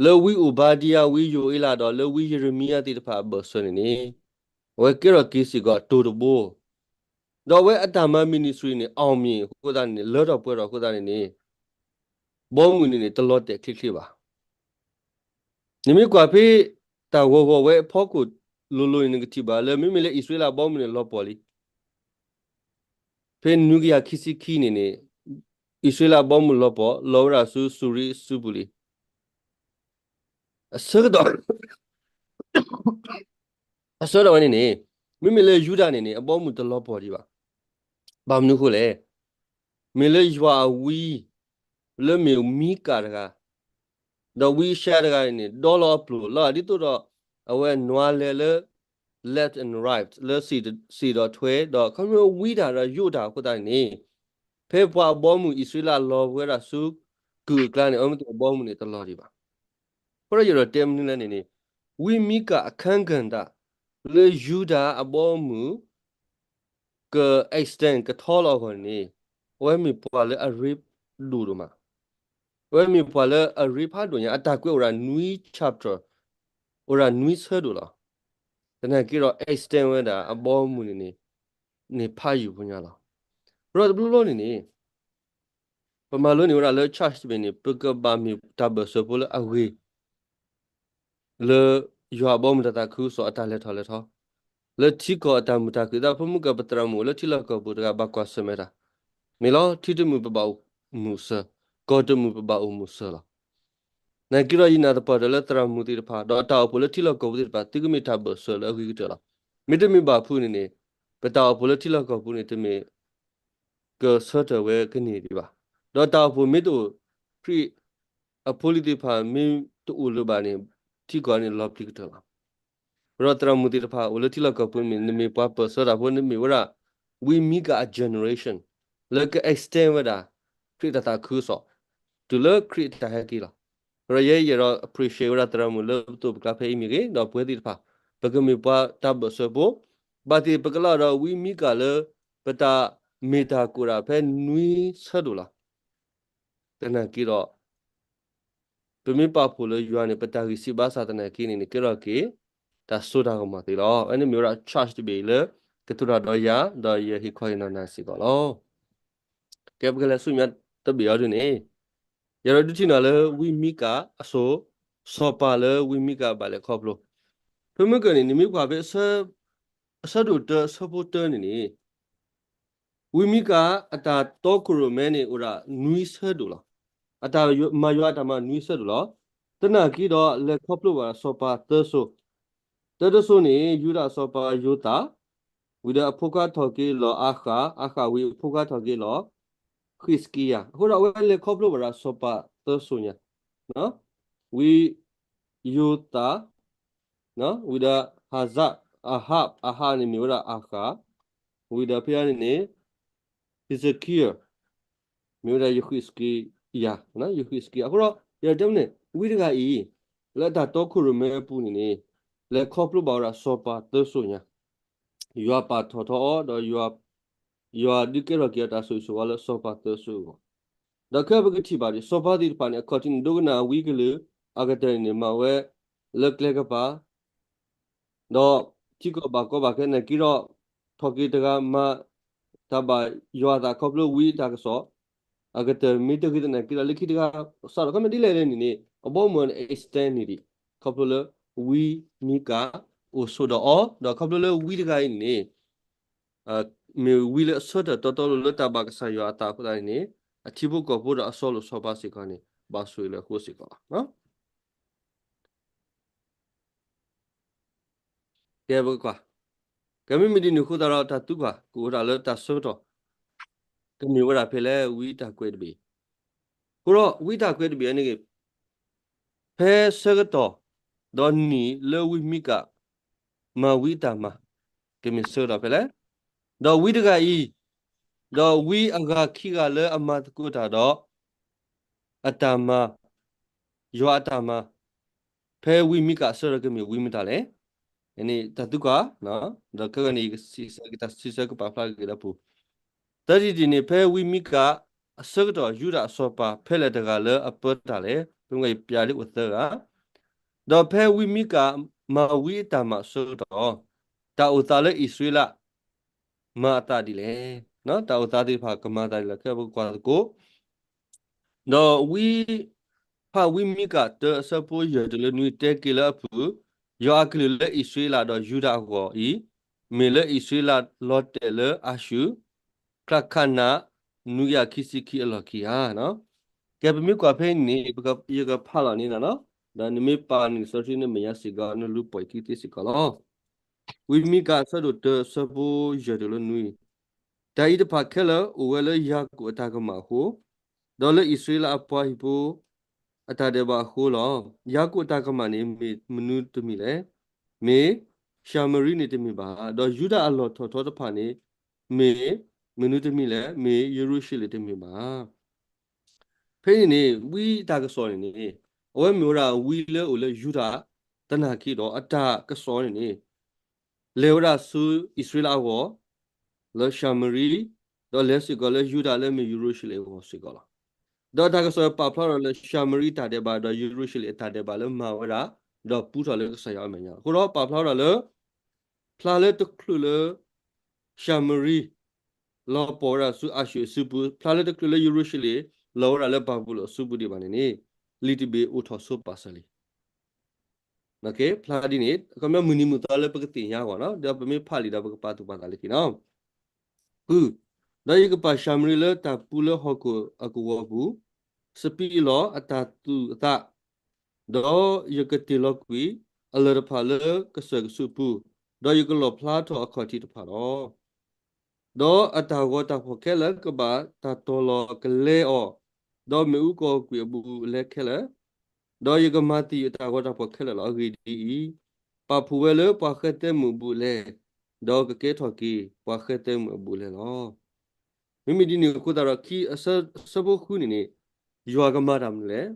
လၢဝံအိဘါဒံယၤ, ဝံယိၤအ့လးဒီးလၢဝံယံးရမံယၤသ့ၣ်တဖၣ်အဘၢၣ်စၢၤန့ၣ်န့ၣ် အဝဲကဲထီၣ်က့ၤစ့ၢ်ကီးအတိၤတဘိ, ဒီးအဝဲအတၢ်မၤ ministry န့ၣ် အောင်မြင်အဃိသတးန့ၣ်န့ၣ် လၢထီၣ်ပှဲၤထီၣ်အဃိသတးန့ၣ်န့ၣ် ဘီမုၢ်န့ၣ်န့ၣ် တလီၤတဲာ်ချ့ချ့ဘၣ်. နမ့ၢ်ကွၢ်ဖဲတၢ်ဂီၤဂီၤဝဲအဖီခိၣ်လိၤလိၤန့ၣ် နကထံၣ်ဘၣ်လၢ မ့မ့ၢ်လၢအံၣ်စရ့လးဘီမုၢ်န့ၣ် လီၤပှီၢ်လံ. ဖဲနွံကယၤခံဆံခံန့ၣ်န့ၣ် အံၣ်စရ့လးဘီမုၢ်လီၤပှီၢ် လီၤဝဲဒၣ်ဆူစူၤရံအစုပူၤလံ. အဆၢကတီၢ် အဆၢကတီၢ်ဝဲန့ၣ်န့ၣ် မ့မ့ၢ်လၢယူဒၤန့ၣ်န့ၣ် အဘီမုၢ်တလီၤပှီၢ်ဒံးဘၣ်. ဘၣ်မနုၤအဃိလဲၣ်. မ့ၢ်လၢယွၤအဝံ လၢမ့ၢ်မံကၤတဂၤ ဒီးဝံအၡါယၤတဂၤန့ၣ်န့ၣ် ဒီလီၤအပျိာ်လီၤ ဒ်သိးဒီး အဝဲနွၤလဲၤလၢ left and right လၢစံၣ်ဒီးထွဲ ဒီးခီဖျိဝံတၢ်ဒီးယိးတၢ်အဃိသတးန့ၣ်န့ၣ် ဖဲပှၤအဘီမုၢ်အံၣ်စရ့လးလီၤဝဲဒၣ်ဆူကုၢ်အကျါန့ၣ် အဝဲမ့ၢ်သ့ၣ်အဘီမုၢ်န့ၣ်တလီၤဒံးဘၣ်. အဃိဒီးယအဲၣ်ဒိးတဲမနုၤလဲၣ်န့ၣ်န့ၣ် ဝံမံကၤအခန်းကဏ္ဍ လၢယူဒၤအဘီအမုၢ် က extend ကထီလီၤအဂီၢ်န့ၣ်န့ၣ် အဝဲမ့ၢ်ပှၤလၢအရ့ဒိၣ်ဒိၣ်မး, အဝဲမ့ၢ်ပှၤလၢအရ့ဖးဒိၣ်ညါ အတၢ်ကွဲးအိၣ်ဒၣ်နွံ chapter အိၣ်ဒၣ်နွံဆၢဒိၣ်လီၤ. သနာ်က့ဒီး extend ဝဲဒၣ်အဘီအမုၢ်န့ၣ်န့ၣ် န့ၣ်ဖးယံာ်ဖိညါလီၤ. ဒီးတဘျီဘျီန့ၣ်န့ၣ် ပမၤလိန့ၢ်ဝဲဒၣ်လၢ church တဘ့ၣ်န့ၣ် ပကဘၣ်မ့ၢ်တၢ်ဘၢၣ်စၢၤဖိလၢအဂ့ၤ လၢယွၤအဘီအမုၢ်တၢ်သးခုကစီၣ်အတၢ်လဲၤထီၣ်လဲၤထီ, လၢထံကီၢ်အတၢ်မုာ်တၢ်ခုၣ်သး ဖိမုၣ်ကပသရၣ်မုၣ်အိၣ်လၢထံလီၢ်ကီၢ်ပူၤတဂၤဘၣ်ကွၢ်ဆၢၣ်မဲာ်တၢ်, မ့ၢ်လီၤ ထံတမုာ်ပဘၣ်အိၣ်မုာ်စၢၤ, ကီၢ်တမုာ်ပဘၣ်အိၣ်မုာ်စၢၤလီၤ. နာ်က့ဒီးယနာ်သပှၢ်တၢၢ်လၢသရၣ်မုၣ်သ့ၣ်တဖၣ် ဒီးတၢ်အိၣ်ဖှိၣ်လၢထံလီၢ်ကီၢ်ပူၤသ့ၣ်တဖၣ် သုကမ့ၢ်တၢ်ဘၢၣ်စၢၤလၢအဂ့ၤကတၢၢ်လီၤ. မ့တမ့ၢ်ဘၣ်ဖုးန့ၣ်န့ၣ် ပတၢ်အိၣ်ဖှိၣ်လၢထံလီၢ်ကီၢ်ပူၤန့ၣ် တမ့ၢ် ကဆၢထၢၣ်ဝဲကန့ၢ်ဒံးဘၣ်. ဒီးတၢ်အိၣ်ဖှိၣ်မ့ၢ်တအိၣ် ခရံာ်အဖိလံၤသ့ၣ်တဖၣ် မ့ၢ်တအိၣ်လၢၤဘၣ်န့ၣ် ထံကီၢ်န့ၣ်လီၤပျံၤကတၢၢ်လီၤ. ဒီးသရၣ်မုၣ်သ့ၣ်တဖၣ်အိၣ်လၢထံလီၢ်ကီၢ်ပူၤမ့ၢ် နမ့ၢ်ပှၤပၢၢ်ဆၢတၢ်ဖိ နမ့ၢ်ဝဲဒၣ် ဝံမံကၤအ generation လၢက extend ဝဲဒၣ် ခရံာ်တၢ်သးခုကစီၣ် တုၤလၢခရံာ်အတၢ်ဟဲက့ၤလီၤ. ဒီးယဲယအဲၣ်ဒိး appreciate ဝဲဒၣ်သရၣ်မုၣ်လၢပသိးပကျါဖဲအံၤမ့ၢ်ဂ့ၤ ဒီးပဝဲသ့ၣ်တဖၣ် ပကမ့ၢ်ပှၤတၢ်ဘၢၣ်စၢၤဖိ ဘၣ်သ့ၣ်ပကလီၤဒီးဝံမံကၤလၢ ပတၢ်မ့ၢ်တၢ်ကအိၣ်ဒၣ်ဖဲနွံဆၢဒိၣ်လီၤ. သနာ်က့ဒီး ပမ့ၢ်ပာ်ဖှိၣ်လၢယွၤန့ၣ် ပတၢ်ဂံၢ်စၢ်ဘါစၢ်သနာ်က့န့ၣ်န့ၣ် ကဲထီၣ်က့ၤ တၢ်စိတၢ်ကမီၤသ့လီၤ. အဝဲန့ၣ်မ့ၢ်ဝဲဒၣ် charge တဘ့ၣ်လၢ ကတိၤတၢ်ဒီးယၤ ဒီးယဟ့ၣ်ခီဟ့ၣ်နီၤနၤစ့ၢ်ကီးလီၤ. ကဲ ပကလဲၤဆူမဲာ်ညါတဘ့ၣ်အံၤဒ်န့ၣ်, ယအဲၣ်ဒိးဒုးထံၣ်နၤလၢဝံမံကၤအစိၤ, စီၤပၤလၢဝံမံကၤဘၣ်လဲၤခီဖျိ. ဖဲမုၢ်ကၢၢ်န့ၣ် နမ့ၢ်ကွၢ်ဖဲ အဆၢဒိၣ်တၢ အဆၢဖိတၢန့ၣ်န့ၣ် ဝံမံကၤအတၢ်တီခိၣ်ရိၣ်မဲန့ၣ် အိၣ်ဒၣ်နွံဆၢဒိၣ်လီၤ. အတၢ်မၤ ယွၤအတၢ်မၤနွံဆၢဒိၣ်လီၤ. သနာ်က့ဒီး လဲၤခီဖျိဘၣ်ဒီးစီၤပၤသၢစိၤ, တၢတစိၤန့ၣ် ယူဒၤစီၤပၤယိၤသး, ဝံၤဒီးအဖိခွါထီၣ်က့ၤလီၤအၤဃး, အၤဃးဝံၤအဖိခွါထီၣ်က့ၤလီၤ ဃံးစကံယၤ. အဃိဒီးအဝဲလဲၤခီဖျိဘၣ်ဒီးစီၤပၤသၢစိၤညါ, ဝံယိၤသး, ဝံၤဒီး ဟးစး, အဟး, အဟးန့ၣ်မ့ၢ်ဝဲဒၣ်အၤဃး, ဝံၤဒီးဖဲအံၤန့ၣ်န့ၣ် ဟံးစကံ, မ့ၢ်ဝဲဒၣ်ယဃံးစကံယၤ, ယဃံးစကံယၤ. အဃိဒီး ယတဲမ့ၢ်န့ၣ် ဝံတဂၤအံၤ လၢအတၢ်တီခိၣ်ရိၣ်မဲအပူၤန့ၣ်န့ၣ် လဲၤခီဖျိဘၣ်ဝဲဒၣ်စီၤပၤသၢစိၤညါ, ယွၤပာ်ထီၣ်ထီအီၤ ဒီး ယွၤဒုးကဲထီၣ်က့ၤအတၢ်ဆိၣ်ဂ့ၤဆိၣ်ဝါလၢစီၤပၤသၢစိၤအဂီၢ်, ဒီးခဲအံၤပကထံၣ်ဘၣ်ဒ် စီၤပၤသ့ၣ်တဖၣ်န့ၣ် အခီၣ်ထံးန့ၣ် ဒိကနၣ်ဝံကလုာ်အကတၢၢ်န့ၣ်န့ၣ် မၤဝဲလၢကျဲကပၤ ဒီးထံကီၢ်ဘၣ်ကီဘၣ်ခဲသနာ်က့ဒီး ထီၣ်က့ၤတဂၤမၤတၢ်ဘၣ်ယွၤအသးခီဖျိဝံအတၢ်ကစီၣ်အကတၢၢ် မ့ၢ်တဂ့ၤသနာ်က့ဒီး လၢခံတဂၤ စးထီၣ်ခီမ့ၢ်ဒ်လဲၣ်လဲၣ်န့ၣ်န့ၣ် အဘီအမုၢ်န့ၣ် extend န့ၣ်ဒံး ခီဖျိလၢဝံမံကၤအိၣ်ဆိးဒီးအီၤ ဒီးခီဖျိလၢဝံတဂၤအံၤန့ၣ်န့ၣ် မ့ၢ်ဝံလၢအဆၢထၢၣ်တီတီလိၤလၢတၢ်ဘၣ်ကစၢ်ယွၤအသးအဃိသတးန့ၣ်န့ၣ် အထံဖိကီၢ်ဖိဒီးအစီၤလိာ်စီၤပၤစ့ၢ်ကီးန့ၣ် ဘၣ်ဆိၣ်ဂ့ၤလၢအဃိစ့ၢ်ကီးလီၤ. ကဲ ပကကွၢ်, ကဲ မ့မ့ၢ်ဒ်န့ၣ်အဃိသတးဒီး တၢ်သံကွၢ်ကအိၣ်ဝဲဒၣ်လၢတၢ်ဆၢကတီၢ် ကမ့ၢ်ဝဲဒၣ်ဖဲလဲၣ် ဝံတၢ်ကွဲးတဘ့ၣ်, အဃိဒီးဝံတၢ်ကွဲးတဘ့ၣ်အံၤန့ၣ် ဖဲဆၢကတီၢ် ဒီးနံၣ်လၢဝံမံကၤ မၤဝံအတၢ်မၤ ကမ့ၢ်ဆၢကတီၢ်ဖဲလဲၣ်, ဒီးဝံတဂၤအံၤ ဒီးဝံအဂၤခံဂၤလၢအမၤသကိးတၢ်ဒီး အတၢ်မၤ, ယွၤအတၢ်မၤ, ဖဲဝံမံကၤအဆၢကတီၢ်ကမ့ၢ်ဝံမတၤလဲၣ်. အန့ၣ်တၢ်သံကွၢ်, ဒီးခဲကနံၣ်အံၤ စံးဆၢကပာ်ဖျါက့ၤဒီးပူၤ, သၢထံၣ်တထံၣ်န့ၣ် ဖဲဝံမံကၤအဆၢကတီၢ် ယူဒၤအစီၤပၤဖဲလဲၣ်တဂၤလၢအပၢတၢ်လဲၣ်, ဖဲမ့ၢ်ယပျးဒ်အိၣ်သၢဂၤ, ဒီးဖဲဝံမံကၤမၤဝံအတၢ်မၤအဆၢကတီၢ် တၢ်အိၣ်သးလၢအံၣ်စရ့လး မၤအသးဒ်လဲၣ်. တၢ်အိၣ်သးသ့ၣ်တဖၣ်ကမၤအသးဒ်လဲၣ် ခဲပကွၢ်သကိး, ဒီးဝံ, ဖးဝံမံကၤတၢအဆၢဖိယဲၢ်တုၤလၢနွံ တဲက့ၤလၢအဖုၣ်, ယွၤအကလုၢ်လၢအံၣ်စရ့လးဒီးယူဒၤအဂီၢ်အံၤ, မ့ၢ်လၢအံၣ်စရ့လးလီၤတဲာ်လၢအၤၡူၢ် ချါခးနး နွံကယၤခံဆံခံအလီၢ်ခံဧါ. ကဲ ပမ့ၢ်ကွၢ်ဖဲန့ၣ်န့ၣ် ယကဖးလီၤန့ၣ်လီၤ, ဒီးနမ့ၢ်ပာ်န့ၣ် စီဆှံန့ၣ်မဲာ်ညါစ့ၢ်ကီး နလူၤပိာ်ခံသ့စ့ၢ်ကီးလီၤ. ဝံမံကၤအဆၢဒိၣ်တၢ အဆၢဖိယဲၢ်တုၤလၢနွံ, တၢ်အံၤတဖၣ်ခဲလၢာ်အိၣ်ဝဲလၢယၤကိာ်အတၢ်ကမၣ်အဃိ, ဒီးလၢအံၣ်စရ့လးအပှၤဟံၣ်ဖိအတၢ်ဒဲးဘးအဃိလီၤ. ယၤကိာ်အတၢ်ကမၣ်န့ၣ် မ့ၢ်မနုၤတမံၤလဲၣ်. မ့ၢ်ၡၤမရံန့ၣ်တမ့ၢ်ဘၣ်, ဒီးယူဒၤအလီၢ်ထီၣ်ထီတဖၣ်န့ၣ် မ့ၢ်မနုၤတမံၤလဲၣ်. မ့ၢ်ယရူၤၡလ့ၣ်တမ့ၢ်ဘၣ်. ဖဲန့ၣ်န့ၣ် ဝံတၢ်ကစီၣ်န့ၣ်န့ၣ် အဝဲမ့ၢ်ဝဲဒၣ်ဝံလၢအိၣ်လၢယူဒၤ သနာ်က့ဒီး အတၢ်ကစီၣ်န့ၣ်န့ၣ် လဲၤဝဲဒၣ်ဆူအံၣ်စရ့လးအဂီၢ် လၢၡၤမရံ, ဒီးလဲၤစ့ၢ်ကီးလၢယူဒၤလၢမ့ၢ်ယရူၤၡလ့ၣ်အဂီၢ်စ့ၢ်ကီးလီၤ. ဒီးတၢ်ကစီၣ်ပာ်ဖျါထီၣ်လၢၡၤမရံတၢ်ဒဲးဘး ဒီးယရူၤၡလ့ၣ်အတၢ်ဒဲးဘးလၢမၤဝဲဒၣ် ဒီးပူထီၣ်လၢကစၢ်ယွၤအမဲာ်ညါ. အဃိဒီးပာ်ဖျါဝဲဒၣ်လၢ ဖျါလၢတချုးလၢ ၡၤမရံ လီၤပှီၢ်ဝဲဒၣ်ဆူအၤၡူၢ်အစုပူၤ, ဖျါလၢတချုးလၢယရူၤၡလ့ၣ် လီၤဝဲဒၣ်လၢဘၤဘူၤလိၣ်အစုပူၤဒံးဘၣ်န့ၣ်န့ၣ် လံာ်တဘ့ၣ်အိၣ်ထီၣ်ဆိပာ်စၢၤလံ. ဖျါဒ်န့ၣ် အခီပညီမုၢ်နံၤမုၢ်သီလၢပကသ့ၣ်ညါအဂီၢ်နီၤ, ဒီးပမ့ၢ်ဖးလံာ်ဒီးပကပာ်သူၣ်ပာ်သးလၢခံနီၤ. ဃု, ဒီးယကပာ်ၡၤမရံလၢတၢ်ပူလၢဟီၣ်ခိၣ်အကဝီၤပူၤ, စပံးအလီၢ်အတၢ်သူၣ်အသး, ဒီးယကတ့ၢ်လီၤကွံာ်အလၢၢ်တဖၣ်လၢကစၢၢ်ကဆူးပူၤ, ဒီးယကလီၣ်ဖျါထီၣ်အခီၣ်ထံးတဖၣ်လီၤ. ဒီးအတၢ်ဂီၤတၢ်ဖှီၣ်ခဲလၢာ်ကဘၣ်တၢ်တီၤလီၤကလဲအီၤ, ဒီးမ့ၣ်အူကီၢ်ကွံာ်အဘူးအလဲခဲလၢာ်, ဒီးယကမၤသံၣ်အတၢ်ဂီၤတၢ်ဖှီၣ်ခဲလၢာ်လီၤ. အဂ့ၢ်ဒ်အံၤ, ပာ်ဖှိၣ်ဝဲလၢပှၤဃဲသဲမုၣ်အဘူးအလဲ, ဒီးကကဲထီၣ်က့ၤပှၤဃဲသဲမုၣ်အဘူးအလဲလီၤ. မ့မ့ၢ်ဒ်န့ၣ်အဃိသတးဒီး ခံအဆၢဖိဃုန့ၣ်န့ၣ် ယွၤကမၤတၢ်မနုၤလဲၣ်.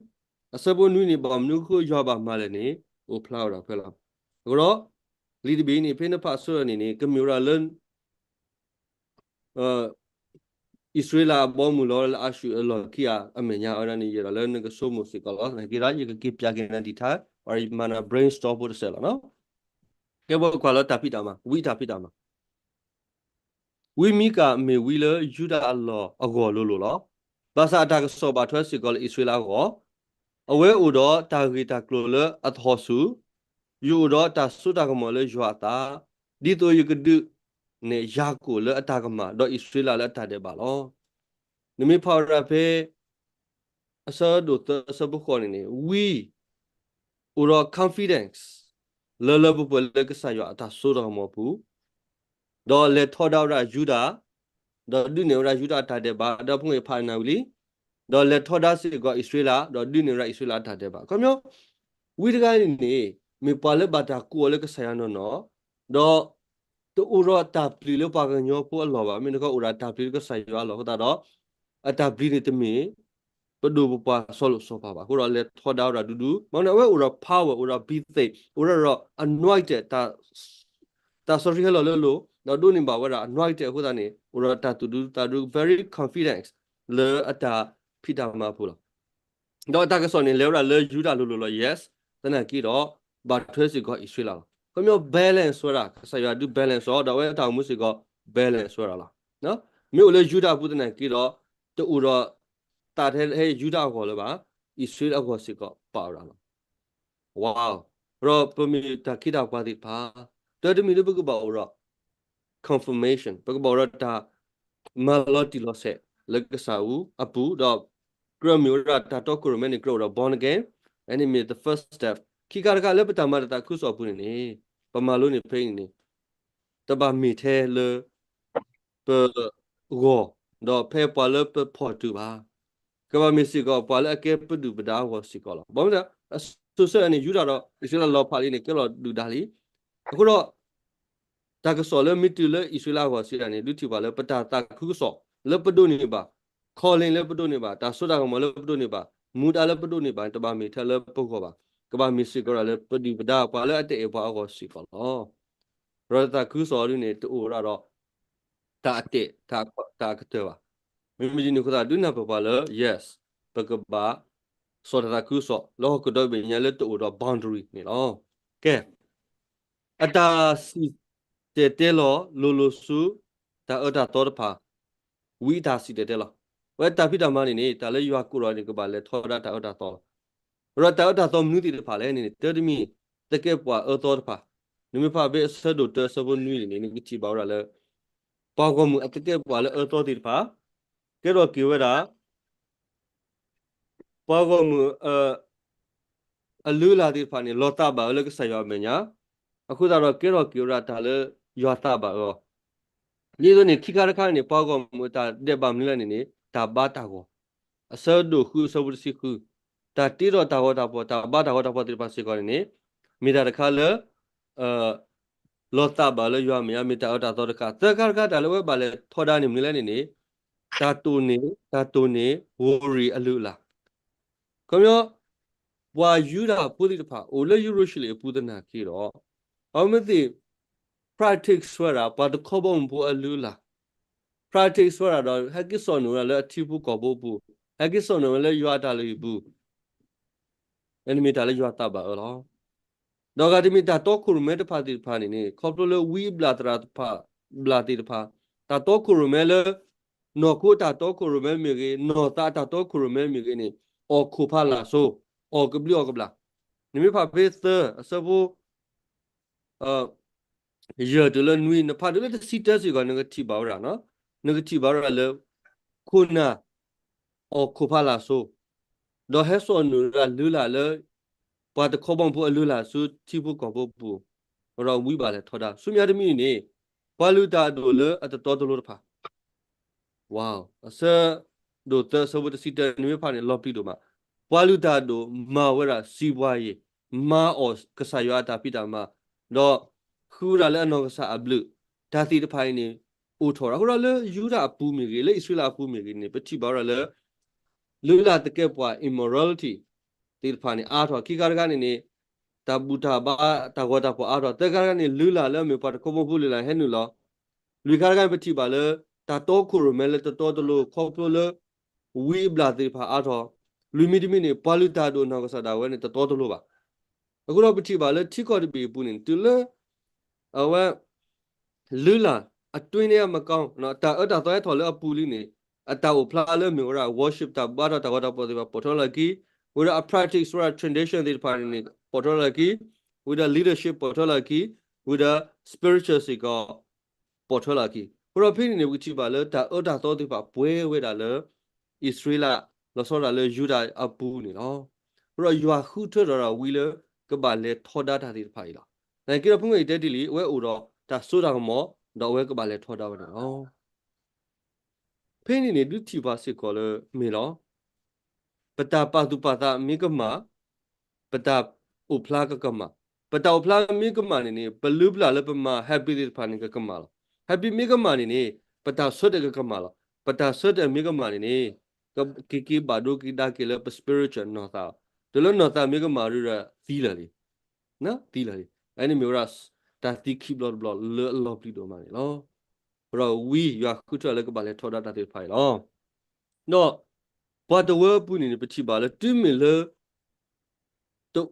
အဆၢဖိနွံန့ၣ် ဘၣ်မနုၤအဃိယွၤဘၣ်မၤလဲၣ်န့ၣ် အိၣ်ဖျါဝဲဒၣ်ဖဲလီၤ. အဃိဒီး လံာ်တဘ့ၣ်န့ၣ် ဖဲနဖးဆၢန့ၣ်န့ၣ် ကမ့ၢ်ဝဲဒၣ်လၢ အ အံၣ်စရ့လးအဘီအမုၢ်လီၤလၢအၤၡူၢ်အလီၢ်ခံဂၤအမဲာ်ညါ အဝဲဒၣ်န့ၣ် ယအဲၣ်ဒိးလၢနကဆိကမိၣ်စ့ၢ်ကီးလီၤ. သနာ်က့ဒီး ယကက့ၤပၠးက့ၤနၤဒံးထါ ပှၤမၤနၤ brainstorm ဖိတစဲးလီၤနီၤ. ကဲပကွၢ်လၢတၢ်ဖံးတၢ်မၤ ဝံတၢ်ဖံးတၢ်မၤ ဝံမံကၤမ့ၢ်ဝံလၢယူဒၤအလီၢ်အဂီၢ်လိၤလိၤလီၤ. ဘၣ်ဆၣ်အတၢ်ကစီၣ်ဘၣ်ထွဲစ့ၢ်ကီးလၢအံၣ်စရ့လးအဂီၢ်, အဝဲအိၣ်ဒီးတၢ်ဂ့ၢ်တၢ်ကျိၤလၢအသဟီၣ်ဆူၣ်, ယအိၣ်ဒီးတၢ်စိတၢ်ကမီၤလၢယွၤအသး, ဒ်သိးယကဒုးနဲၣ်ယၤကိာ်လၢအတၢ်ကမၣ် ဒီးအံၣ်စရ့လးလၢအတၢ်ဒဲးဘးလီၤ. နမ့ၢ်ဖးဝဲဒၣ်ဖဲ အဆၢဒိၣ်သၢအဆၢဖိဃိးန့ၣ်န့ၣ် ဝံ အိၣ်ဒီး confidence လၢလၢပှဲၤပှဲၤလၢကစၢ်ယွၤအတၢ်စိတၢ်ကမီၤအပူၤ, ဒီးလဲၤထီဒါဝဲဒၣ်ယူဒၤ, ဒီးဒုးနဲၣ်ဝဲဒၣ်ယူဒၤအတၢ်ဒဲးဘး, ဒီးဖဲအံၤဖးနၤဝံၤလံ, ဒီးလဲၤထီဒါစ့ၢ်ကီးအံၣ်စရ့လး, ဒီးဒုးနဲၣ်ဝဲဒၣ်အံၣ်စရ့လးအတၢ်ဒဲးဘး. ခီပညီ ဝံတဂၤန့ၣ်န့ၣ် မ့ၢ်ပှၤလၢဘၣ်တၢ်ကိးအီၤလၢကစၢ်ယွၤနီၢ်နီၢ်, ဒီး တအိၣ်ဒီးတၢ်ပျံၤလၢပှၤကညီဖိအလီၢ်ဘၣ်, မ့ၢ်နကအိၣ်ဒီးတၢ်ပျံၤလၢကစၢ်ယွၤအလီၢ်အဃိသတးဒီး အတၢ်ပျံၤန့ၣ်တမ့ၢ် ပဒိၣ်ပပှၢ်စီၤလိာ်စီၤပၤဘၣ်. အဃိဒီးလဲၤထီဒါဝဲဒၣ်ဒူဒူ, မ့ၢ်န့ၣ် အဝဲအိၣ်ဒီး power, အိၣ်ဒီး ဘံသ့ၣ်, အိၣ်ဒီး anointed, တၢ်စီဆှံဟဲလီၤလၢအလိၤ, ဒီးဒိးန့ၢ်ဘၣ်ဝဲဒၣ် anointed အဃိသတးန့ၣ် အိၣ်ဒီးတၢ်သူၣ်ဒူသးဒူ very confidence လၢအတၢ်ဖံးတၢ်မၤအပူၤလီၤ. ဒီးအတၢ်ကစီၣ်န့ၣ် လဲၤဝဲဒၣ်လၢယူဒၤလိၤလိၤလီၤ, yes, သနာ်က့ဒီး ဘၣ်ထွဲစ့ၢ်ကီးအံၣ်စရ့လးလီၤ. ခီပညီ balance ဝဲဒၣ်, ကစၢ်ယွၤဒုး balance အီၤ, ဒီးအဝဲအတၢ်အိၣ်မူစ့ၢ်ကီး balance ဝဲဒၣ်လီၤ. မ့ၢ်အိၣ်လၢယူဒၤအပူၤသနာ်က့ဒီး တအိၣ်ဒီးသးထဲဟဲယူဒၤအဂီၢ်လၢၤဘၣ်, အံၣ်စရ့လးအဂီၢ်စ့ၢ်ကီးပာ်ဝဲဒၣ်လီၤ. ဝါ, ဒီးပမ့ၢ်တၢ်ခ့တၢ်ပှၤသ့ၣ်တဖၣ်, တၢ်တမံၤလၢပကဘၣ်အိၣ်ဒီး confirmation, ပကဘၣ်အိၣ်ဒီးတၢ်မၤလီၤတံၢ်လီၤဆဲးလၢကစၢ်အပူၤ, ဒီးကြၢးမ့ၢ်ဝဲဒၣ်တၢ်တီခိၣ်ရိၣ်မဲန့ၣ် ကြၢးအိၣ်ဒီး born again, အန့ၣ်မ့ၢ် the first step. ခံခါတခါလၢပတၢ်မၤတၢ်သးခုကစီၣ်အပူၤန့ၣ်န့ၣ် ပမၤလိန့ၢ်ဖဲအံၤန့ၣ် တဘၣ်မ့ၢ်ထဲလၢ ပဂီၢ်, ဒီးဖဲပှၤလၢပဖီၣ်တုၤဘၣ်, ကဘၣ်မ့ၢ်စ့ၢ်ကီးပှၤလၢအကဲပဒုၣ်ပဒါအဂီၢ်စ့ၢ်ကီးလီၤ. ဘၣ်မနုၤလဲၣ်, အစိၤဆၢန့ၣ် ယူဒၤဒီးအံၣ်စရ့လးလီၤဖးလံန့ၣ် ကဲလီၤဒုၣ်ဒါလံ. အဃိဒီး တၢ်ကစီၣ်လၢမ့ၢ်တုၤလၢအံၣ်စရ့လးအဂီၢ်စံးဒ်န့ၣ် ဒုးထံၣ်ဘၣ်လၢပတၢ်သးခုကစီၣ်လၢပဒိးန့ၢ်ဘၣ်, calling လၢပဒိးန့ၢ်ဘၣ်, တၢ်စိတၢ်ကမီၤလၢပဒိးန့ၢ်ဘၣ်, မူဒါလၢပဒိးန့ၢ်ဘၣ်န့ၣ် တဘၣ်မ့ၢ်ထဲလၢပဂီၢ်ဘၣ်, ကဘၣ်မ့ၢ်စ့ၢ်ကီးဒၣ်လၢပဒုၣ်ပဒါပှၤလၢအတအဲၣ်ပှၤအဂီၢ်စ့ၢ်ကီးလီၤ. ဒီးတၢ်သးခုကစီၣ်ဒ်န့ၣ် တအိၣ်ဝဲဒၣ်ဒီး တၢ်အတဲာ် တၢ်အကတၢၢ်ဘၣ်. မ့မ့ၢ်ဒ်န့ၣ်အဃိသတး ဒုးနၢ်ပၢၢ်ပှၤလၢ yes, ပကဘၣ် စီၤတၢ်သးခုကစီၣ် လၢဟီၣ်ခိၣ်ဒီဘ့ၣ်ညါလၢတအိၣ်ဒီး boundary န့ၣ်လီၤ. ကဲ, အတၢ်စံၣ်တဲၤတဲလီၤလိၤလိၤဆူ တၢ်အၢတၢ်သီတဖၣ်, ဝံအတၢ်စံၣ်တဲၤတဲလီၤ. ဝဲတၢ်ဖံးတၢ်မၤန့ၣ်န့ၣ် တၢ်လၢယွၤကိးထီၣ်န့ၣ် ကဘၣ်လဲၤထီဒါတၢ်အၢတၢ်သီလီၤ. ဒီးတၢ်အၢတၢ်သီမနုၤသ့ၣ်တဖၣ်လဲၣ်န့ၣ်န့ၣ် တၢ်တမံၤ သကဲးပှၤအၢသီတဖၣ်, နမ့ၢ်ဖးဖဲအဆၢဒိၣ်တၢအဆၢဖိနွံန့ၣ်န့ၣ် နကထံၣ်ဘၣ်ဝဲဒၣ်လၢ ပှၤဂီၢ်မုၢ်အသကဲးပှၤလၢအၢသီသ့ၣ်တဖၣ် ကဲထီၣ်က့ၤဝဲဒၣ် ပှၤဂီၢ်မုၢ် အလုၢ်အလၢ်သ့ၣ်တဖၣ်န့ၣ် လီၤသးဘၣ်အၢလၢကစၢ်ယွၤအမဲာ်ညါ, အဃိသတးဒီး ကဲထီၣ်က့ၤဝဲဒၣ်တၢ်လၢယွၤသးဘၣ်အၢအီၤ, ဒ်သိးန့ၣ် ခံခါတခါန့ၣ် ပှၤဂီၢ်မုၢ်အတၢ်ဒဲးဘးမနုၤလဲၣ်န့ၣ်န့ၣ် တၢ်ဘါတၢ်ဂီၤ, အဆၢဒိၣ်ဃုအဆၢဖိတဆံဃု, တၢ်တ့ထီၣ်တၢ်ဂီၤတၢ်ဖီၣ် တၢ်ဘါတၢ်ဂီၤတၢ်ဖီၣ်သ့ၣ်တဖၣ်စ့ၢ်ကီးန့ၣ်န့ၣ် မ့ၢ်တၢ်တခါလၢ လီၤသးဘၣ်လၢယွၤအမဲာ်ညါ မ့ၢ်တၢ်အၢတၢ်သီတခါ, သၢခါတခါတၢ်လၢဝဲဘၣ်လဲၤထီဒါန့ၣ်မနုၤလဲၣ်န့ၣ်န့ၣ် တၢ်တိၢ်န့ၢ် တၢ်တိၢ်န့ၢ် ဝံၤအလုၢ်အလၢ် ခီပညီ ပှၤယူဒၤဖိသ့ၣ်တဖၣ် အိၣ်လၢယရူၤၡလ့ၣ်အပူၤသနာ်က့ဒီး အဝဲမ့ၢ်သ့ၣ် practice ဝဲဒၣ် ပှၤတခီဘီမုၢ်ဖိအလုၢ်အလၢ်, practice ဝဲဒၣ်ဒီး ဟဲက့ၤစိာ်န့ၢ်ဝဲဒၣ်လၢအထံဖိကီၢ်ဖိအပူၤ, ဟဲက့ၤစိာ်န့ၢ်ဝဲလၢယွၤအတၢ်လုၢ်ဟံၣ်ပူၤ, အန့ၣ်မ့ၢ်တၢ်လၢယွၤသးဘၣ်အၢလီၤ. ဒီးဂၤတမံၤတၢ်တီခိၣ်ရိၣ်မဲတဖၣ်သ့ၣ်တဖၣ်န့ၣ်န့ၣ် ခီဖျိလၢဝံအဘျၣ်သရၣ်တဖၣ် ဘျၣ်သ့ၣ်တဖၣ် တၢ်တီခိၣ်ရိၣ်မဲလၢ နီၢ်ခိအတၢ်တီခိၣ်ရိၣ်မဲမ့ၢ်ဂ့ၤ, နီၢ်သးအတၢ်တီခိၣ်ရိၣ်မဲမ့ၢ်ဂ့ၤန့ၣ် အီၣ်ခိၣ်ဖးလာ်စိ, အီၣ်ကဘျံးအီၣ်ကဘျၣ်, နမ့ၢ်ဖးဖဲသၢအဆၢဖိ ယဲၢ်တုၤလၢနွံ နဖးတုၤလၢတဆံတၢစ့ၢ်ကီး နကထံၣ်ဘၣ်ဝဲဒၣ်, နကထံၣ်ဘၣ်ဝဲဒၣ်လၢ ခိၣ်နၢ် အီၣ်ခိၣ်ဖးလာ်စိ, ဒီးဟဲစိာ်န့ၢ်ဝဲဒၣ်လုၢ်လၢ်လၢ ပှၤတခီဘီမုၢ်ဖိအလုၢ်လၢ်ဆူထံဖိကီၢ်ဖိပူၤ, ဒီးဝံဘၣ်လဲၤထီဒါ. ဆူမဲာ်ညါတမံၤန့ၣ်န့ၣ် ပှၤလုၢ်တၢ်အဒိၣ်လၢအတတီတလိၤတဖၣ် ဝါ, အဆၢဒိၣ်သၢအဆၢဖိတဆံတၢ နမ့ၢ်ဖးန့ၣ် လီၤပျံၤဒိၣ်မး, ပှၤလုၢ်တၢ်အဒိၣ်မၤဝဲဒၣ်စံးပှၤယ့ၣ်, မၤအီၣ်ကစၢ်ယွၤအတၢ်ဖံးတၢ်မၤ, ဒီးဃုဝဲဒၣ်လၢအနီၢ်ကစၢ်အဘျုး, တၢ်သ့ၣ်တဖၣ်အံၤန့ၣ် အိၣ်ထီၣ်ဝဲဒၣ်. အဃိဒီးလၢယူဒၤအပူၤမ့ၢ်ဂ့ၤ, လၢအံၣ်စရ့လးအပူၤမ့ၢ်ဂ့ၤန့ၣ် ပထံၣ်ဘၣ်ဝဲဒၣ်လၢ လုၢ်လၢ်သကဲးပဝး immorality သ့ၣ်တဖၣ်န့ၣ် အါထီၣ်. ခံခါတခါန့ၣ်န့ၣ် တၢ်ဘူၣ်တၢ်ဘါ တၢ်ဂီၤတၢ်ဖီၣ်အါထီၣ်. သၢခါတခါန့ၣ် လုၢ်လၢ်လၢအမ့ၢ်ပှၤတခီဘီမုၢ်ဖိလုၢ်လၢ်ဟဲနုာ်လီၤ. လွံၢ်ခါတခါန့ၣ် ပထံၣ်ဘၣ်လၢ တၢ်တီခိၣ်ရိၣ်မဲလၢတတီတလိၤ ခီဖျိလၢ ဝံအဘျၣ်သ့ၣ်တဖၣ်အါထီၣ်, လွံၢ်မံၤတမံၤန့ၣ် ပှၤလုၢ်တၢ်ဒိၣ်နီၢ်ကစၢ်ဒၣ်ဝဲန့ၣ် တတီတလိၤဘၣ်. အဃိဒီးပထံၣ်ဘၣ်လၢထံကီၢ်တဘ့ၣ်အပူၤန့ၣ် တုၤလၢ အဝဲ လုၢ်လၢ် အတွင်းထဲမှာကောင်း တၢ်အၢတၢ်သီဟဲထီၣ်လၢအပူၤလံန့ၣ် အတၢ်အိၣ်ဖျါလၢမ့ၢ်ဝဲဒၣ် worship တၢ်ဘါထီၣ်တၢ်ဂီၤတၢ်ဖီၣ်သ့ၣ်တဖၣ် ပိာ်ထွဲလီၤအခံ, ဝံၤဒီးအ practice ဝဲဒၣ် tradition သ့ၣ်တဖၣ်န့ၣ်န့ၣ် ပိာ်ထွဲလီၤအခံ, ဝံၤဒီး leadership ပိာ်ထွဲလီၤအခံ, ဝံၤဒီး spiritual စ့ၢ်ကီး ပိာ်ထွဲလီၤအခံ. အဃိဒီးဖဲန့ၣ်န့ၣ် ပကထံၣ်ဘၣ်လၢတၢ်အၢတၢ်သီသ့ၣ်တဖၣ်ပှဲၤဝဲဒၣ်လၢ အံၣ်စရ့လး လီၤဆီဒၣ်တၢ်လၢယူဒၤအပူၤန့ၣ်လီၤ. အဃိဒီးယွၤဃုထၢထီၣ်ဒၣ်ဝံလၢ ကဘၣ်လဲၤထီဒါတၢ်သ့ၣ်တဖၣ်အံၤလီၤ. နာ်က့ဒီးဖုမ့ၢ်ယတဲတ့ၢ်လံ အဝဲအိၣ်ဒီးတၢ်စိတၢ်ကမီၤ ဒီးအဝဲကဘၣ်လဲၤထီဒါဝဲန့ၣ်လီၤ. ဖဲန့ၣ်န့ၣ် ဒုးထံၣ်ဘၣ်စ့ၢ်ကီးလၢမ့ၢ်လီၤ. ပတၢ်ပာ်သူၣ်ပာ်သးမ့ၢ်ကမၣ်, ပတၢ်အိၣ်ဖျါကကမၣ်. ပတၢ်အိၣ်ဖျါမ့ၢ်ကမၣ်န့ၣ်န့ၣ် ပလုၢ်ပျၢ်လၢပမၤ happy သ့ၣ်တဖၣ်န့ၣ် ကကမၣ်လီၤ. Happy မ့ၢ်ကမၣ်န့ၣ်န့ၣ် ပတၢ်ဆၢတဲာ်ကကမၣ်လီၤ. ပတၢ်ဆၢတဲာ်မ့ၢ်ကမၣ်န့ၣ်န့ၣ် ကက့ၤက့ၤဘၣ်ဒိက့ၤဒါက့ၤလၢပ spiritual နီၢ်သးလီၤ. တုၤလၢနီၢ်သးမ့ၢ်ကမၣ်ဒီးသံလၢာ်လံ, သံလၢာ်လံ. အန့ၣ်မ့ၢ်ဝဲဒၣ် တၢ်သံခံဘျီတဘျီလၢအလီၤပျံၤဒိၣ်မးန့ၣ်လီၤ. အဃိဒီးဝံယွၤဃုထၢလၢကဘၣ်လဲၤထီဒါတၢ်သ့ၣ်တဖၣ်အံၤလီၤ. ဒီးပှၤတဝၢအပူၤန့ၣ်န့ၣ် ပထံၣ်ဘၣ်လၢတုၤမ့ၢ်လၢ တ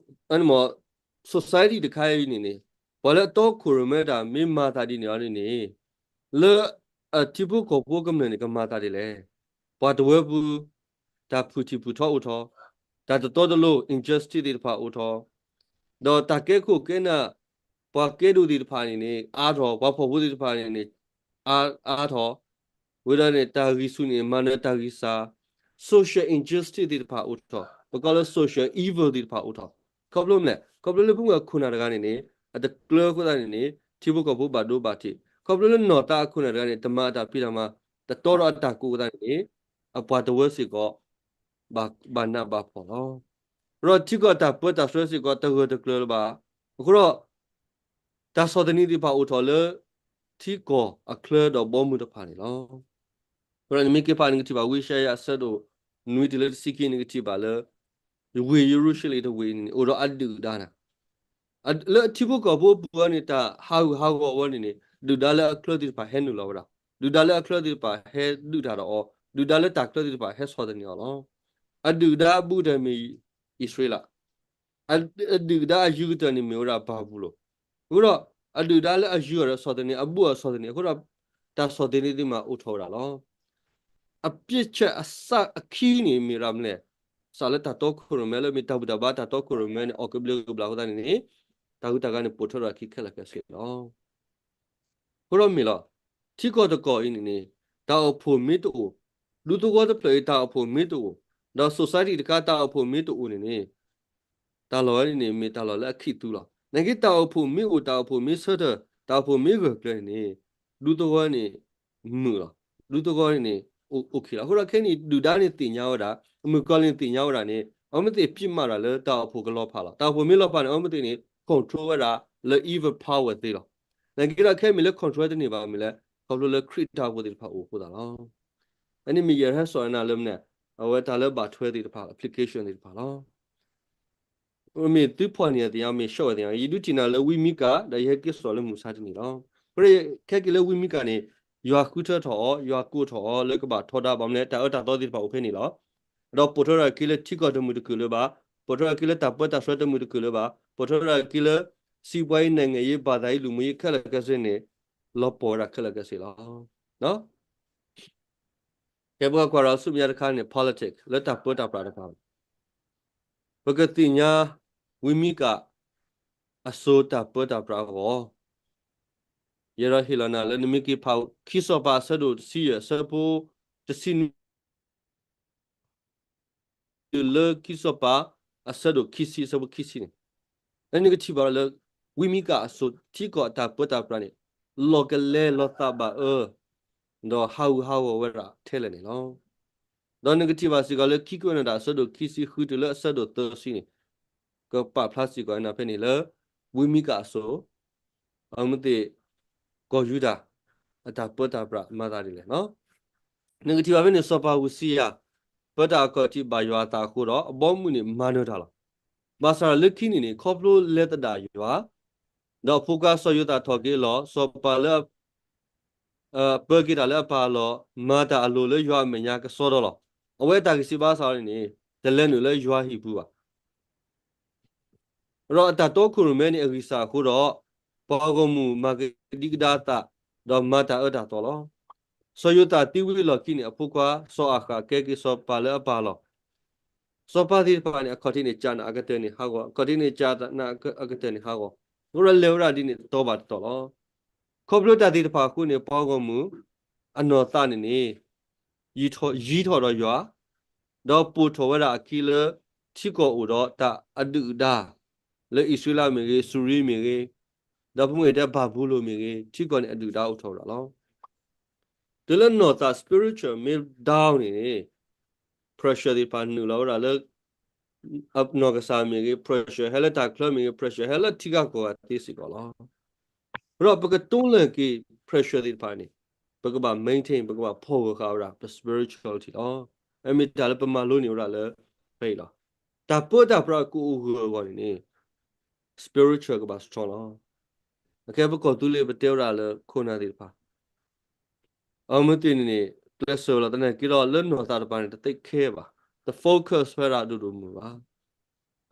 society တခါအံၤန့ၣ်န့ၣ် ပှၤလၢအတီခိၣ်ရိၣ်မဲတၢ်မ့ၢ်မၤသးဒ်န့ၣ်အီၤန့ၣ်န့ၣ် လၢအထံဖိကီၢ်ဖိကမျၢၢ်န့ၣ် ကမၤသးဒ်လဲၣ်. ပှၤတဝၢပူၤ တၢ်ဖုၣ်ထံၣ်ဖုၣ်ထီအိၣ်ထီၣ်, တၢ်တတီတလိၤ injustice သ့ၣ်တဖၣ်အိၣ်ထီၣ်, ဒီးတၢ်ကဲခိၣ်ကဲနၢ် ပှၤကဲဒိၣ်သ့ၣ်တဖၣ်န့ၣ်န့ၣ် အါထီၣ်, ပှၤဖှီၣ်ဖိသ့ၣ်တဖၣ်န့ၣ်န့ၣ် အါ အါထီၣ်, ဝံၤဒီးန့ၣ် တၢ်ဂံၢ်ဆူၣ်န့ၣ် မၤနၢၤတၢ်ဂံၢ်စၢ်, social injustice သ့ၣ်တဖၣ်အိၣ်ထီၣ်, ပကိးလၢ social evil သ့ၣ်တဖၣ်အိၣ်ထီၣ်. ခီဖျိမနုၤလဲၣ်, ခီဖျိလၢဖိမုၣ်အခိၣ်နၢ်တဂၤန့ၣ်န့ၣ် အတကျၢၤအဃိသတးန့ၣ်န့ၣ် ထံဖိကီၢ်ဖိဘၣ်ဒိဘၣ်ထံး, ခီဖျိလၢနီၢ်သးအခိၣ်နၢ်တဂၤန့ၣ် တမၤအတၢ်ဖံးတၢ်မၤ, တတီဒီးအတၢ်ကူၣ်အဃိသတးန့ၣ်န့ၣ် အပှၤတဝၢစ့ၢ်ကီး ဘၣ် ဘၣ်နးဘၣ်ဖှီၣ်လီၤ. အဃိဒီးထံကီၢ်တၢ်ပၢတၢ်ဆှၢစ့ၢ်ကီး တဂၢၢ်တကျၢၤလၢၤဘၣ်. အဃိဒီး တၢ်ဆီၣ်သနံးသ့ၣ်တဖၣ်အိၣ်ထီၣ်လၢ ထံကီၢ်အချၢဒီးဘီမုၢ်တဖၣ်န့ၣ်လီၤ. အဃိဒီးနမ့ၢ်က့ၤဖးနကထံၣ်ဘၣ် ဝံယၡါယၤအဆၢဒိၣ်နွံတုၤလၢတဆံခံ နကထံၣ်ဘၣ်လၢ ဝ့ၢ်ယရူၤၡလ့ၣ်တဝ့ၢ်အံၤန့ၣ်န့ၣ် အိၣ်ဒီးအဒုၣ်အဒါနၤ လၢထံဖိကီၢ်ဖိအပူၤန့ၣ် တၢ်ဟးဂူာ်ဟးဂီၤဝဲန့ၣ်န့ၣ် ဒုၣ်ဒါလၢအချၢသ့ၣ်တဖၣ်ဟဲနုာ်လီၤဝဲဒၣ်, ဒုၣ်ဒါလၢအချၢသ့ၣ်တဖၣ်ဟဲဒုးတၢ်ဒီးအီၤ, ဒုၣ်ဒါလၢတၢ်ချၢသ့ၣ်တဖၣ်ဟဲဆီၣ်သနံးအီၤလီၤ. အဒုၣ်ဒါအဘူးကတၢၢ်မ့ၢ်အံၣ်စရ့လး, အဒုၣ်ဒါအယုၤကတၢၢ်န့ၣ်မ့ၢ်ဝဲဒၣ်ဘၤဘူလိၣ်, အဃိဒီး အဒုၣ်ဒါလၢအယုၤအီၤဒီးဆီၣ်သနံး အဘူးအီၤဆီၣ်သနံး အဃိဒီး တၢ်ဆီၣ်သနံးသ့ၣ်မးအိၣ်ထီၣ်ဝဲဒၣ်လီၤ. အပစ်ချက်အစအခံန့ၣ်မ့ၢ်ဒၣ်မနုၤလဲၣ်, စးလၢတၢ်တီခိၣ်ရိၣ်မဲလၢမ့ၢ်တၢ်ဘူၣ်တၢ်ဘါတၢ်တီခိၣ်ရိၣ်မဲန့ၣ် အီၣ်ကဘျံးကဘျၣ်အဃိသတးန့ၣ်န့ၣ် တၢ်ဂုၤတၢ်ဂၤန့ၣ်ပိာ်ထွဲထီၣ်အခံခဲလၢာ်ခဲဆ့လီၤ. အဃိဒီးမ့ၢ်လီၤ, ထံကီၢ်တကီၢ်အံၤန့ၣ်န့ၣ် တၢ်အိၣ်ဖှိၣ်မ့ၢ်တအိၣ်, ဒူသဝီတဖျၢၣ်အံၤတၢ်အိၣ်ဖှိၣ်မ့ၢ်တအိၣ်, ဒီး society တခါတၢ်အိၣ်ဖှိၣ်မ့ၢ်တအိၣ်န့ၣ်န့ၣ် တၢ်လီၢ်ဝဲန့ၣ်န့ၣ် မ့ၢ်တၢ်လီၢ်လၢအခံးသူလီၤ. နာ်က့တၢ်အိၣ်ဖှိၣ်မ့ၢ်အိၣ် တၢ်အိၣ်ဖှိၣ်မ့ၢ်ဆၢထၢၣ် တၢ်အိၣ်ဖှိၣ်မ့ၢ်ဂၢၢ်ကျၢၤန့ၣ်န့ၣ် ဒူသဝီန့ၣ် မုာ်လီၤ. ဒူသဝီန့ၣ်န့ၣ် အိၣ် အိၣ်ခံးလီၤ. အဃိဒီးခဲအံၤန့ၣ် ဒုၣ်ဒါန့ၣ်သ့ၣ်ညါဝဲဒၣ်, မုၣ်ကီၤလံၢ်န့ၣ်သ့ၣ်ညါဝဲဒၣ်န့ၣ် အဝဲမ့ၢ်သ့ၣ်ပျံးမးတၢ်လၢတၢ်အိၣ်ဖှိၣ်ကလီၤဖးလီၤ. တၢ်အိၣ်ဖှိၣ်မ့ၢ်လီၤဖးန့ၣ် အဝဲမ့ၢ်သ့ၣ်န့ၣ် control ဝဲဒၣ်လၢ evil power သ့လီၤ. နာ်က့ဒီးခဲအံၤမ့ၢ်လၢ control တန့ၢ်ဘၣ်မ့ၢ်လဲၣ်, ခီဖျိလၢခရံာ်တၢ်အိၣ်ဖှိၣ်သ့ၣ်တဖၣ်အိၣ်အဃိသတးလီၤ. အန့ၣ်မ့ၢ်ယဟဲစိာ်နၤလၢမနုၤလဲၣ်, အဝဲတၢ်လၢဘၣ်ထွဲသ့ၣ်တဖၣ် application သ့ၣ်တဖၣ်လီၤ. မ့ၢ်သုဖီၣ်န့ၢ်အသ့ၣ်ညါ မ့ၢ်ဆှၢဝဲသ့ၣ်ညါ, ယဒုးထံၣ်နၤလၢဝံမံကၤ ဒီးယဟဲက့ၤစိာ်လၢမုၢ်ဆါတနံၤလီၤ. အဃိခဲက့ၤလၢဝံမံကၤန့ၣ် ယွၤဃုထၢထီၣ်အီၤ, ယွၤကိးထီၣ်အီၤလၢကဘၣ်ထီဒါဘၣ်မနုၤလဲၣ်, တၢ်အၢတၢ်သီသ့ၣ်တဖၣ်အိၣ်ဖဲန့ၣ်လီၤ. ဒီးပိာ်ထွဲထီၣ်က့ၤလၢထံကီၢ်တမုာ်တခုၣ်လၢၤဘၣ်, ပိာ်ထွဲထီၣ်က့ၤလၢတၢ်ပၢတၢ်ဆှၢတမုာ်တခုၣ်လၢၤဘၣ်, ပိာ်ထွဲထီၣ်က့ၤလၢ စံးပှၤအံၤ နိုင်ငံရေး ဘာသာရေး လူမှုရေး ခဲလၢာ်ခဲဆ့န့ၣ် လီၤပှီၢ်ဝဲဒၣ်ခဲလၢာ်ခဲဆ့လီၤ. ကဲ ပကကွၢ်ဒီးဆူမဲာ်ညါတခါန့ၣ် politics လၢတၢ်ပၢတၢ်ပြးတခါ, ပကသ့ၣ်ညါ ဝံမံကၤ အစိၤတၢ်ပၢတၢ်ပြးအဂီၢ်, ယအဲၣ်ဒိးဟ့ၣ်လီၤနၤလၢနမ့ၢ်က့ၤဖး ခံစီၤပၤအဆၢဒိၣ်တဆံယဲၢ် အဆၢဖိတဆံနွံ တုၤလၢခံစီၤပၤအဆၢဒိၣ်ခံဆံ အဆၢဖိခံဆံန့ၣ်, လၢနကထံၣ်ဘၣ်လၢ ဝံမံကၤအစိၤထံကီၢ်အတၢ်ပၢတၢ်ပြးန့ၣ် လီၤကလဲလီၤသးဘၣ်အၢ ဒီးဟးဂူာ်ဟးဂီၤဝဲဒၣ်ထဲလဲၣ်န့ၣ်လီၤ. ဒီးနကထံၣ်ဘၣ်စ့ၢ်ကီးလၢခံကွဲးနီၣ်တၢ်အဆၢဒိၣ်ခံဆံဃုတုၤလၢအဆၢဒိၣ်သၢဆံန့ၣ်, ကပာ်ဖျါစ့ၢ်ကီးနၤဖဲန့ၣ်လၢ ဝံမံကၤအစိၤ အမ့ၢ်သ့ၣ် ကီၢ်ယူဒၤ အတၢ်ပၢတၢ်ပြးမၤသးဒ်လဲၣ်. နကထံၣ်ဘၣ်ဖဲန့ၣ် စီၤပၤဧူစံယၤ ပၢတၢ်အခီၣ်ထံးဘၣ်ယွၤအသးအဃိဒီး အဘီအမုၢ်န့ၣ်မၤနၢၤတၢ်လီၤ. ဘၣ်ဆၣ်ဒီးလၢခံန့ၣ်န့ၣ် ခီဖျိလဲၤသဒၣ်ယွၤ ဒီးအဖိခွါစီၤယိၤသးထီၣ်က့ၤအလီၢ် စီၤပၤလၢအ ပၢက့ၤတၢ်လၢအပၢ်အလီၢ်, မၤတၢ်အလိၤလၢယွၤအမဲာ်ညါကစီဒီလီၤ. အဝဲအတၢ်ဂံၢ်စၢ်ဘါစၢ်န့ၣ်န့ၣ် တလဲၤနုာ်လၢယွၤဟံၣ်ပူၤဘၣ်. ဒီးအတၢ်တီခိၣ်ရိၣ်မဲန့ၣ်အဂံၢ်စၢ်အဃိဒီး, ပှၤဂီၢ်မုၢ်မၤကဒံကဒါအသး, ဒီးမၤတၢ်အၢတၢ်သီလီၤ. စီၤယိၤသးသံဝံၤအလီၢ်ခံန့ၣ် အဖိခွါစီၤအၤဃး ကဲက့ၤစီၤပၤလၢအပၢ်အလီၢ်. စီၤပၤသ့ၣ်တဖၣ်န့ၣ် အခီၣ်ထံးန့ၣ် ကနးအကတၢၢ်န့ၣ်ဟးဂီၤ, အခီၣ်ထံးန့ၣ် ကနးအကတၢၢ်န့ၣ်ဟးဂီၤ, အဃိဒီးလဲၤဝဲဒၣ်ဒ်န့ၣ်တတီၤဘၣ်တတီၤလီၤ. ခီဖျိတၢ်သ့ၣ်တဖၣ်အဃိန့ၣ် ပှၤဂီၢ်မုၢ်အနီၢ်သးန့ၣ်န့ၣ် ယံၤထီၣ်, ယံၤထီၣ်ဒီးယွၤ, ဒီးပိာ်ထီၣ်ဝဲဒၣ်အခံလၢ ထံကီၢ်အိၣ်ဒီးတၢ်အဒုၣ်အဒါ လၢအံၣ်စရ့လးမ့ၢ်ဂ့ၤ, စူၤရံမ့ၢ်ဂ့ၤ, ဒီးပမ့ၢ်တဲဘၤဘူလိၣ်မ့ၢ်ဂ့ၤ, ထံကီၢ်န့ၣ်အဒုၣ်အဒါအိၣ်ထီၣ်ဝဲဒၣ်လီၤ. တုၤလၢနီၢ်သး spiritual မ့ၢ် down န့ၣ်န့ၣ် pressure သ့ၣ်တဖၣ်နုာ်လီၤဝဲဒၣ်လၢ နီၢ်ကစၢ်မ့ၢ်ဂ့ၤ, pressure ဟဲလၢတၢ်ချၢမ့ၢ်ဂ့ၤ, pressure ဟဲလၢထံဂၤကီၢ်ဂၤသ့စ့ၢ်ကီးလီၤ. ဒီးပကတိၤလၢက့ၤ pressure သ့ၣ်တဖၣ်န့ၣ် ပကဘၣ် maintain, ပကဘၣ်ဖီၣ်ဂၢၢ်ဃာ်ဝဲဒၣ် ပ spirituality လီၤ. အမ့ၢ်တၢ်လၢပမၤလိန့ၢ်ဝဲဒၣ်လၢ ဖဲအံၤလီၤ. တၢ်ပၢတၢ်ပြးကအိၣ်ဂၢၢ်အဂီၢ်န့ၣ်န့ၣ် spiritual ကဘၣ် strong လီၤ. အခဲပကီၢ်သူလ့ၤပတဲဝဲဒၣ်လၢခိၣ်နၢ်သ့ၣ်တဖၣ် အမ့ၢ်သ့ၣ်န့ၣ်န့ၣ် ကျဲးစၢးလီၤ သနာ်က့ဒီး လၢနီၢ်သးတပၤန့ၣ် တသ့ခဲဘၣ်, တ focus ဖဲဒၣ်ဒိၣ်ဒိၣ်မုၢ်မုၢ်ဘၣ်.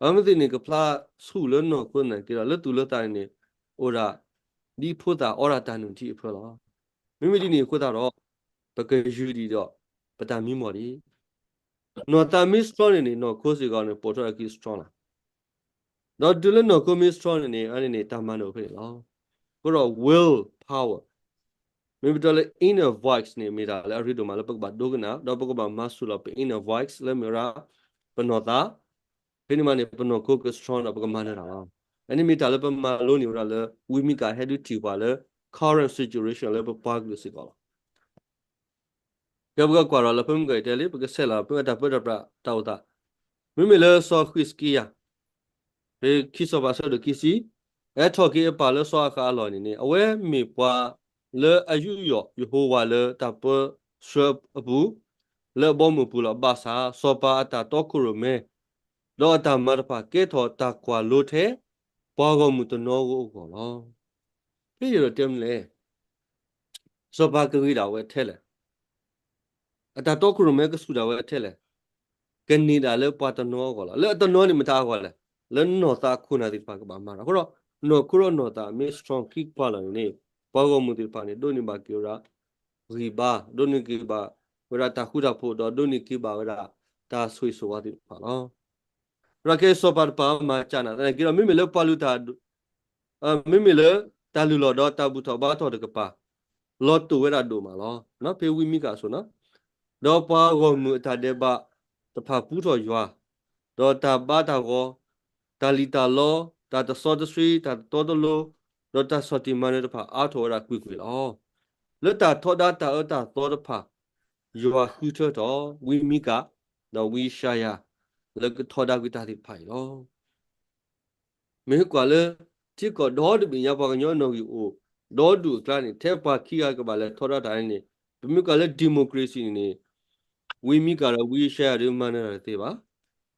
အမ့ၢ်သ့ၣ်န့ၣ် ကဖျါဆူၣ်လၢနီၢ်ခိသနာ်က့ဒီး လၢသူၣ်လၢသးန့ၣ်န့ၣ် အိၣ်ဒၣ် ဒ်ဖိသၣ်အီဒၣ်တၢ်နုၢ်ထံအဖၢလီၤ. မ့မ့ၢ်ဒ်န့ၣ်အဃိသတးဒီး ပကယုၢ်ဒံးဒီး ပတၢ်မံမီၢ်ဒံး နီၢ်သးမ့ၢ် strong န့ၣ်န့ၣ် နီၢ်ခိစ့ၢ်ကီးန့ၣ် ပိာ်ထီၣ်အခံ strong လီၤ. ဒီးတုၤလၢနီၢ်ခိမ့ၢ် strong န့ၣ်န့ၣ် အန့ၣ်န့ၣ် တၢ်မၤနၢၤအိၣ်ဖဲန့ၣ်လီၤ. အဃိဒီး will power မ့ၢ်ပတဲလၢ inner voice န့ၣ် မ့ၢ်တၢ်လၢအရ့ဒိၣ်မးလၢပကဘၣ်ဒိကနၣ် ဒီးပကဘၣ်မၤဆူၣ်လီၤပ inner voice လၢမ့ၢ်ဝဲဒၣ် ပနီၢ်သး, ဖဲန့ၣ်မးန့ၣ် ပနီၢ်ခိက strong ဒီးပကမၤနၢၤတၢ်လီၤ. အန့ၣ်မ့ၢ်တၢ်လၢပမၤလိန့ၢ်ဝဲဒၣ်လၢ ဝံမံကၤဟဲဒုးထံၣ်ပှၤလၢ current situation လၢပပှၤကလုာ်စ့ၢ်ကီးလီၤ. ကဲပကကွၢ်ဒီးလၢဖဲမုၢ်ကီၢ်အံၤတဲလံ ပကဆဲးလီၤ ဖဲတၢ်ပၢတၢ်ပြးတၢ်အိၣ်သး, မ့မ့ၢ်လၢစီၤဃံးစကံယၤ ဖဲခံစီၤပၤအဆၢဒိၣ်ခံဆံ, ဟဲထီၣ်က့ၤအပၢ်လၢစီၤအၤဃးအလီၢ်န့ၣ်န့ၣ် အဝဲမ့ၢ်ပှၤလၢအယူးယီၣ်ယဟိဝၤလၢတၢ်ပၢဆှၢအပူၤ လၢအဘီအမုၢ်အပူၤလီၤ. ဘၣ်ဆၣ် စီၤပၤအတၢ်တီခိၣ်ရိၣ်မဲ ဒီးအတၢ်မၤတဖၣ်ကဲထီၣ်တၢ်ကွၢ်လိထဲ ပှၤဂီၢ်မုၢ်တနီၤဧိၤအဂီၢ်လီၤ. ဖဲအံၤဒီးတဲမနုၤလဲၣ်, စီၤပၤကဂ့ၤဒၣ်ဝဲထဲလဲၣ်, အတၢ်တီခိၣ်ရိၣ်မဲကဆူၣ်ဒၣ်ဝဲထဲလဲၣ်, ကန့ၢ်ဒၣ်လၢပှၤတနီၤအဂီၢ်လီၤ. လၢအတနီၤန့ၣ်မတၤအဂီၢ်လဲၣ်, လၢနီၢ်သးအခိၣ်နၢ်သ့ၣ်တဖၣ်ကဘၣ်မၤတၢ်. အဃိဒီး နီၢ်ခိဒီးနီၢ်သးမ့ၢ် strong ခံခွါလီၤန့ၣ်န့ၣ် ပှၤဂီၢ်မုၢ်သ့ၣ်တဖၣ်န့ၣ် ဒိးန့ၢ်ဘၣ်က့ၤဝဲဒၣ် ဂံၢ်ဘါ, ဒိးန့ၢ်က့ၤဘၣ်ဝဲဒၣ်တၢ်ဃူတၢ်ဖိး ဒီးဒိးန့ၢ်က့ၤဘၣ်ဝဲဒၣ်တၢ်ဆိၣ်ဂ့ၤဆိၣ်ဝါသ့ၣ်တဖၣ်လီၤ. ဒီးခဲအံၤစီၤပၤတပၤမၤကၢ်နၤ သနာ်က့ဒီး မ့မ့ၢ်လၢပှၤလုၢ်တၢ် မ့မ့ၢ်လၢတၢ်လုၢ်လီၢ်ဒီးတၢ်ဘူၣ်ထီၣ်ဘါထီၣ်တကပၤ လီၤတိာ်ဝဲဒၣ်ဒိၣ်မးလီၤ. ဖဲဝံမံကၤအစိၤန့ၣ်, ဒီးပှၤဂီၢ်မုၢ်အတၢ်ဒဲးဘးတဖၣ်ပူထီၣ်ယွၤ, ဒီးတၢ်ဘါတၢ်ဂီၤ, တၢ်လံၣ်တၢ်လီ, တၢ်တစီတဆှံ, တၢ်တတီတလိၤ, ဒီးတၢ်ဆီၣ်တံၢ်မၤနၢၤတဖၣ်အါထီၣ်ဝဲဒၣ်ကွ့ၢ်ကွ့ၢ်လီၤ. လၢတၢ်ထီဒါတၢ်အၢတၢ်သီတဖၣ် ယွၤဃုထၢထီၣ် ဝံမံကၤ, ဒီးဝံယၡါယၤ လၢကထီဒါကွံာ်တၢ်သ့ၣ်တဖၣ်အံၤလီၤ. မ့ၢ်ကွၢ်လၢ ထံကီၢ်ဒီတဘ့ၣ်ညါပှၤကညီအနီၣ်ဂံၢ်အိၣ် ဒီဒူၣ်အကျါန့ၣ် ထဲပှၤခံဂၤကဘၣ်လဲၤထီဒါတၢ်န့ၣ်န့ၣ် ပမ့ၢ်ကွၢ်လၢ democracy န့ၣ်န့ၣ် ဝံမံကၤဒီးဝံယၡါယၤဒုးမၤနၢၤတသ့ဘၣ်.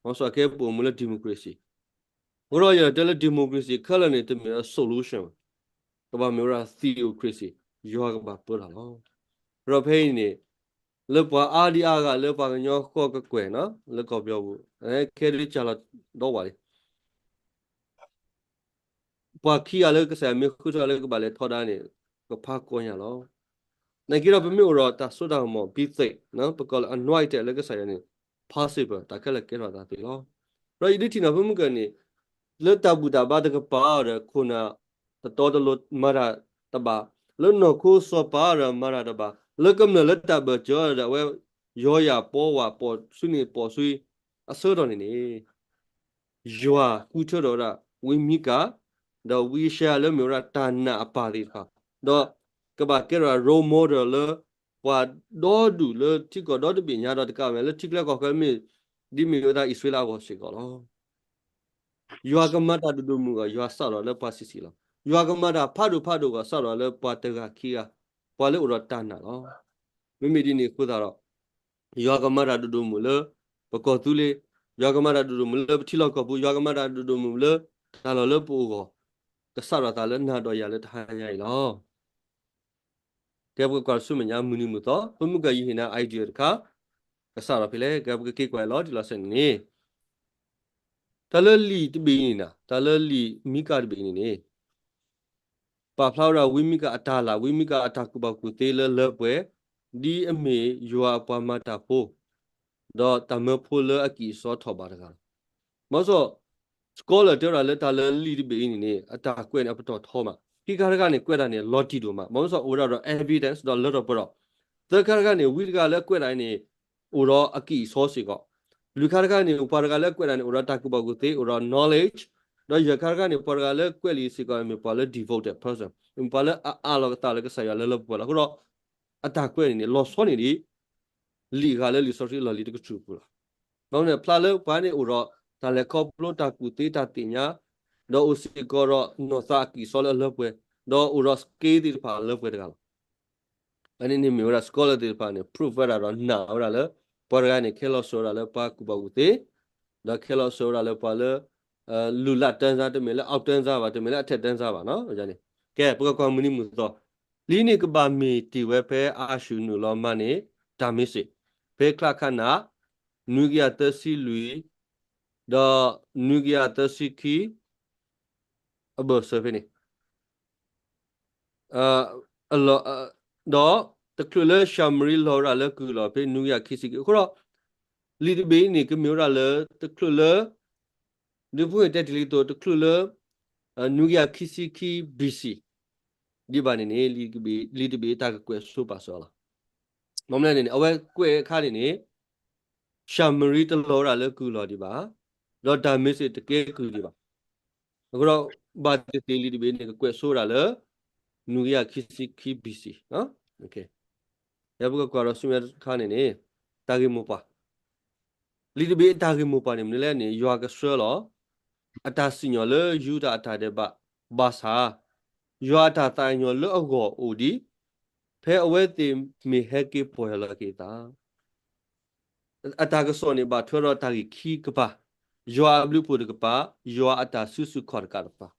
ဘၣ်ဆၣ်ကဲပအိၣ်မူလၢ democracy အဃိဒီးယတဲလၢ democracy ခဲလၢာ်န့ၣ် တမ့ၢ်အ solution ဘၣ်, ကဘၣ်မ့ၢ်ဝဲဒၣ် theocracy ယွၤကဘၣ်ပၢတၢ်လီၤ. ဒီးဖဲအံၤန့ၣ် လၢပှၤအါဒံအါဂၤလၢပှၤကညီဃီကကွဲၢ်န့ၣ် လၢကီၢ်ပယီၤပူၤ ခဲဒုးကၢ်လီၤဒီဝဲလံ ပှၤခံဂၤလၢကစၢ်ယွၤမ့ၢ်ဃုထၢလၢကဘၣ်လဲၤထီဒါန့ၣ် ကဖးကီညါလီၤ. နာ်က့ဒီးပမ့ၢ်အိၣ်ဒီးတၢ်စိတၢ်ကမီၤ ဘံသ့ၣ် ပကိးလၢ anointed လၢကစၢ်ယွၤန့ၣ် possible တၢ်ခဲလၢာ်ကဲထီၣ်သးသ့လီၤ. ဒီးယဒုးထံၣ်န့ၢ်ဖဲမုၢ်ကၢၢ်န့ၣ် လၢတၢ်ဘူၣ်တၢ်ဘါတကပၤဒီးခိၣ်နၢ် တတီတလိၤမၤတၢ်တဘၣ်, လၢနီၢ်ခိစီၤပၤဒီးမၤတၢ်တဘၣ်, လၢကမျၢၢ်လၢတၢ်ဘၢၣ်စၢၤဒီးအဝဲ ယီယၤပီဝၤ ပိာ်ဆူန့ၢ်ပိာ်ဆူအဆၢကတီၢ်န့ၣ်န့ၣ် ယွၤဃုထၢထီၣ်ဝဲဒၣ် ဝံမံကၤ ဒီးဝံယၡါယၤလၢမ့ၢ်ဝဲဒၣ်တၢ်နာ်အပၢ်သ့ၣ်တဖၣ်, ဒီးကဘၣ်ကဲထီၣ် role model လၢ ပှၤဒီဒူၣ်လၢထံကီၢ်ဒီတဘ့ၣ်ညါဒီးတကးမ့ၢ်လၢထံချၢကီၢ်ချၢမ့ၢ် ဒ်မ့ၢ်ဝဲဒၣ်အံၣ်စရ့လးအဂီၢ်စ့ၢ်ကီးလီၤ. ယွၤကမၤတၢ်ဒိၣ်ဒိၣ်မုၢ်ဂီၢ် ယွၤစးထီၣ်လၢပှၤဆံးဆံးလီၤ. ယွၤကမၤတၢ်ဖးဒိၣ်ဖးဒိၣ်ဂီၢ် စးထီၣ်လၢပှၤတဂၤခံဂၤ, ပှၤလၢအိၣ်ဒီးတၢ်နာ်လီၤ. မ့မ့ၢ်ဒ်န့ၣ်အဃိသတးဒီး ယွၤကမၤတၢ်ဒိၣ်ဒိၣ်မုၢ်လၢ ပကီၢ်သူလ့ၤ, ယွၤကမၤတၢ်ဒိၣ်ဒိၣ်မုၢ်လၢပထံလီၢ်ကီၢ်ပူၤ, ယွၤကမၤတၢ်ဒိၣ်ဒိၣ်မုၢ်လၢတၢ်လီၢ်လၢပအိၣ်ဂီၢ်, ကစးထီၣ်သးလၢနၤဒီးယၤလၢတဟါညါအံၤလီၤ. ကဲပကကွၢ်ဆူမဲာ်ညါမုၢ်နံၤမုၢ်သီ ပမုၢ်ကယံၤဟ့ၣ်နၤ idea တခါ ကစးထီၣ်ဖဲလဲၣ် ကဲပကက့ၤကွၢ်လီၤတံၢ်လီၤဆဲးန့ၣ်န့ၣ် တၢ်လၢလံာ်တဘ့ၣ်အံၤန့ၣ် တၢ်လၢလံာ်မံကၤတဘ့ၣ်အံၤန့ၣ်န့ၣ် ပာ်ဖျါဝဲဒၣ်ဝံမံကၤအတၢ်လၤ ဝံမံကၤအတၢ်ကူၣ်ဘၣ်ကူၣ်သ့လၢလၢပှဲၤ ဒ်အမ့ၢ်ယွၤအပှၤမၤတၢ်ဖိ ဒီးတၢ်မၢဖိလၢအကံၢ်အစီထီၣ်ဘးတဂၤလီၤ. မ့ၢ်စီ scholar တဲဝဲဒၣ်လၢတၢ်လၢလံာ်တဘ့ၣ်အံၤန့ၣ်န့ၣ် အတၢ်ကွဲးန့ၣ်အပတီၢ်ထီမး ခံခါတခါန့ၣ် ကွဲးတၢ်န့ၣ် လီၤတံၢ်ဒိၣ်မး မ့ၢ်စီအိၣ်ဝဲဒၣ်ဒီး evidence ဒီးလၢထီၣ်ပှဲၤထီၣ် သၢခါတခါန့ၣ် ဝံတဂၤလၢကွဲးတၢ်အံၤန့ၣ် အိၣ်ဒီးအကံၢ်အစီစ့ၢ်ကီး လွံၢ်ခါတခါန့ၣ် ပှၤတဂၤလၢကွဲးတၢ်န့ၣ် အိၣ်ဒီးတၢ်ကူၣ်ဘၣ်ကူၣ်သ့ အိၣ်ဒီး knowledge ဒီးယဲၢ်ခါတခါန့ၣ် ပှၤတဂၤလၢကွဲးလံာ်စ့ၢ်ကီး မ့ၢ်ပှၤလၢ devoted person မ့ၢ်ပှၤလၢအအးလီၤကသးလၢကစၢ်ယွၤလၢလၢပှဲၤပှဲၤလီၤ. အဃိဒီး အတၢ်ကွဲးန့ၣ်န့ၣ် လီၤဆီန့ၢ်ဒံး လံာ်အဂၤလၢလံာ်စီဆှံလီၢ်လံၤတကတြူၢ်အပူၤလီၤ. ဘၣ်မနုၤလဲၣ် ဖျါလၢပှၤန့ၣ်အိၣ်ဒီးတၢ်လဲၤခီဖျိတၢ်ကူၣ်သ့တၢ်သ့ၣ်ညါ ဒီးအိၣ်စ့ၢ်ကီးဒီးနီၢ်သးအကံၢ်အစီလၢအလၢပှဲၤ ဒီးအိၣ်ဒီး skill သ့ၣ်တဖၣ်လၢပှဲၤတဂၤလီၤ. အန့ၣ်န့ၣ်မ့ၢ်ဝဲဒၣ် scholar သ့ၣ်တဖၣ်န့ၣ် prove ဝဲဒၣ်ဒီးနာ်ဝဲဒၣ်လၢ ပှၤတဂၤန့ၣ် ခဲလီၤစၢၤဝဲဒၣ်လၢပှၤကူၣ်ဘၣ်ကူၣ်သ့ ဒီးခဲလီၤစၢၤဝဲဒၣ်လၢပှၤလၢ လူၤလးတၢ်စၢ် တမ့ၢ်လၢ အောက်တန်းစား ဘၣ် တမ့ၢ်လၢ အထက်တန်းစား ဘၣ်နီၤ. ကဲ ပကကွၢ်မုၢ်နံၤမုၢ်သီ လံာ်န့ၣ်ကဘၣ်မ့ၢ်တ့ၢ်ဝဲဖဲအၤၡူၢ်နုာ်လီၤမၤန့ၢ်တၢ်မ့ၢ်စ့ၢ် ဖဲချါခါနး နွံကယၤသၢဆံလွံၢ် ဒီးနွံကယၤသၢဆံခံ အဘၢၣ်စၢၤဖဲန့ၣ် ဒီးတချုးလၢၡၤမရံလီၤဝဲဒၣ်လၢကုၢ်လီၤဖဲနွံကယၤခံဆံခံ အဃိဒီး လံာ်တဘ့ၣ်အံၤန့ၣ် ကမ့ၢ်ဝဲဒၣ်လၢတချုးလၢ ဒ်ဖိဟ့ၣ်တဲတ့ၢ်လံအသိး တချုးလၢ နွံကယၤခံဆံခံ ဘီၣ်စံၣ် ဒ်ဘၣ်န့ၣ်န့ၣ် လံာ်တဘ့ၣ်တၢ်ကကွဲးဆိပာ်စၢၤလီၤ. မ့ၢ်မနုၤလဲၣ်န့ၣ် အဝဲကွဲးအခါန့ၣ်န့ၣ် ၡၤမရံတလီၤဝဲဒၣ်လၢကုၢ်လီၤဒံးဘၣ်, ဒီးတၢ်မ့ၢ်စ့ၢ်တကဲကုၢ်ဒံးဘၣ်. အဃိဒီး ဘၣ်သ့ၣ်သ့ၣ်လံာ်တဘ့ၣ်န့ၣ် ကကွဲးဆိဝဲဒၣ်လၢ နွံကယၤခံဆံခံ ဘီၣ်စံၣ် ယပကကွၢ်ဒီးဆူမဲာ်ညါတခါန့ၣ်န့ၣ် တၢ်ဂ့ၢ်မိၢ်ပှၢ် လံာ်တဘ့ၣ်အတၢ်ဂ့ၢ်မိၢ်ပှၢ်န့ၣ် မနုၤလဲၣ်န့ၣ် ယွၤကဆှၢလီၤ အတၢ်စံၣ်ညီၣ်လၢယူဒၤအတၢ်ဒဲးဘး ဘၣ်ဆၣ် ယွၤအတၢ်သးကညီၤလၢအဂီၢ်အိၣ်ဒံး ဖဲအဝဲသ့ၣ်မ့ၢ်ဟဲက့ၤပီၢ်ယၢ်လီၤက့ၤအသး အတၢ်ကစီၣ်န့ၣ် ဘၣ်ထွဲဒီးတၢ်ဂ့ၢ်ခံကပၤ, ယွၤအဘျုးအဖှိၣ်တကပၤ, ယွၤအတၢ်စုဆူၣ်ခီၣ်တကးတကပၤ.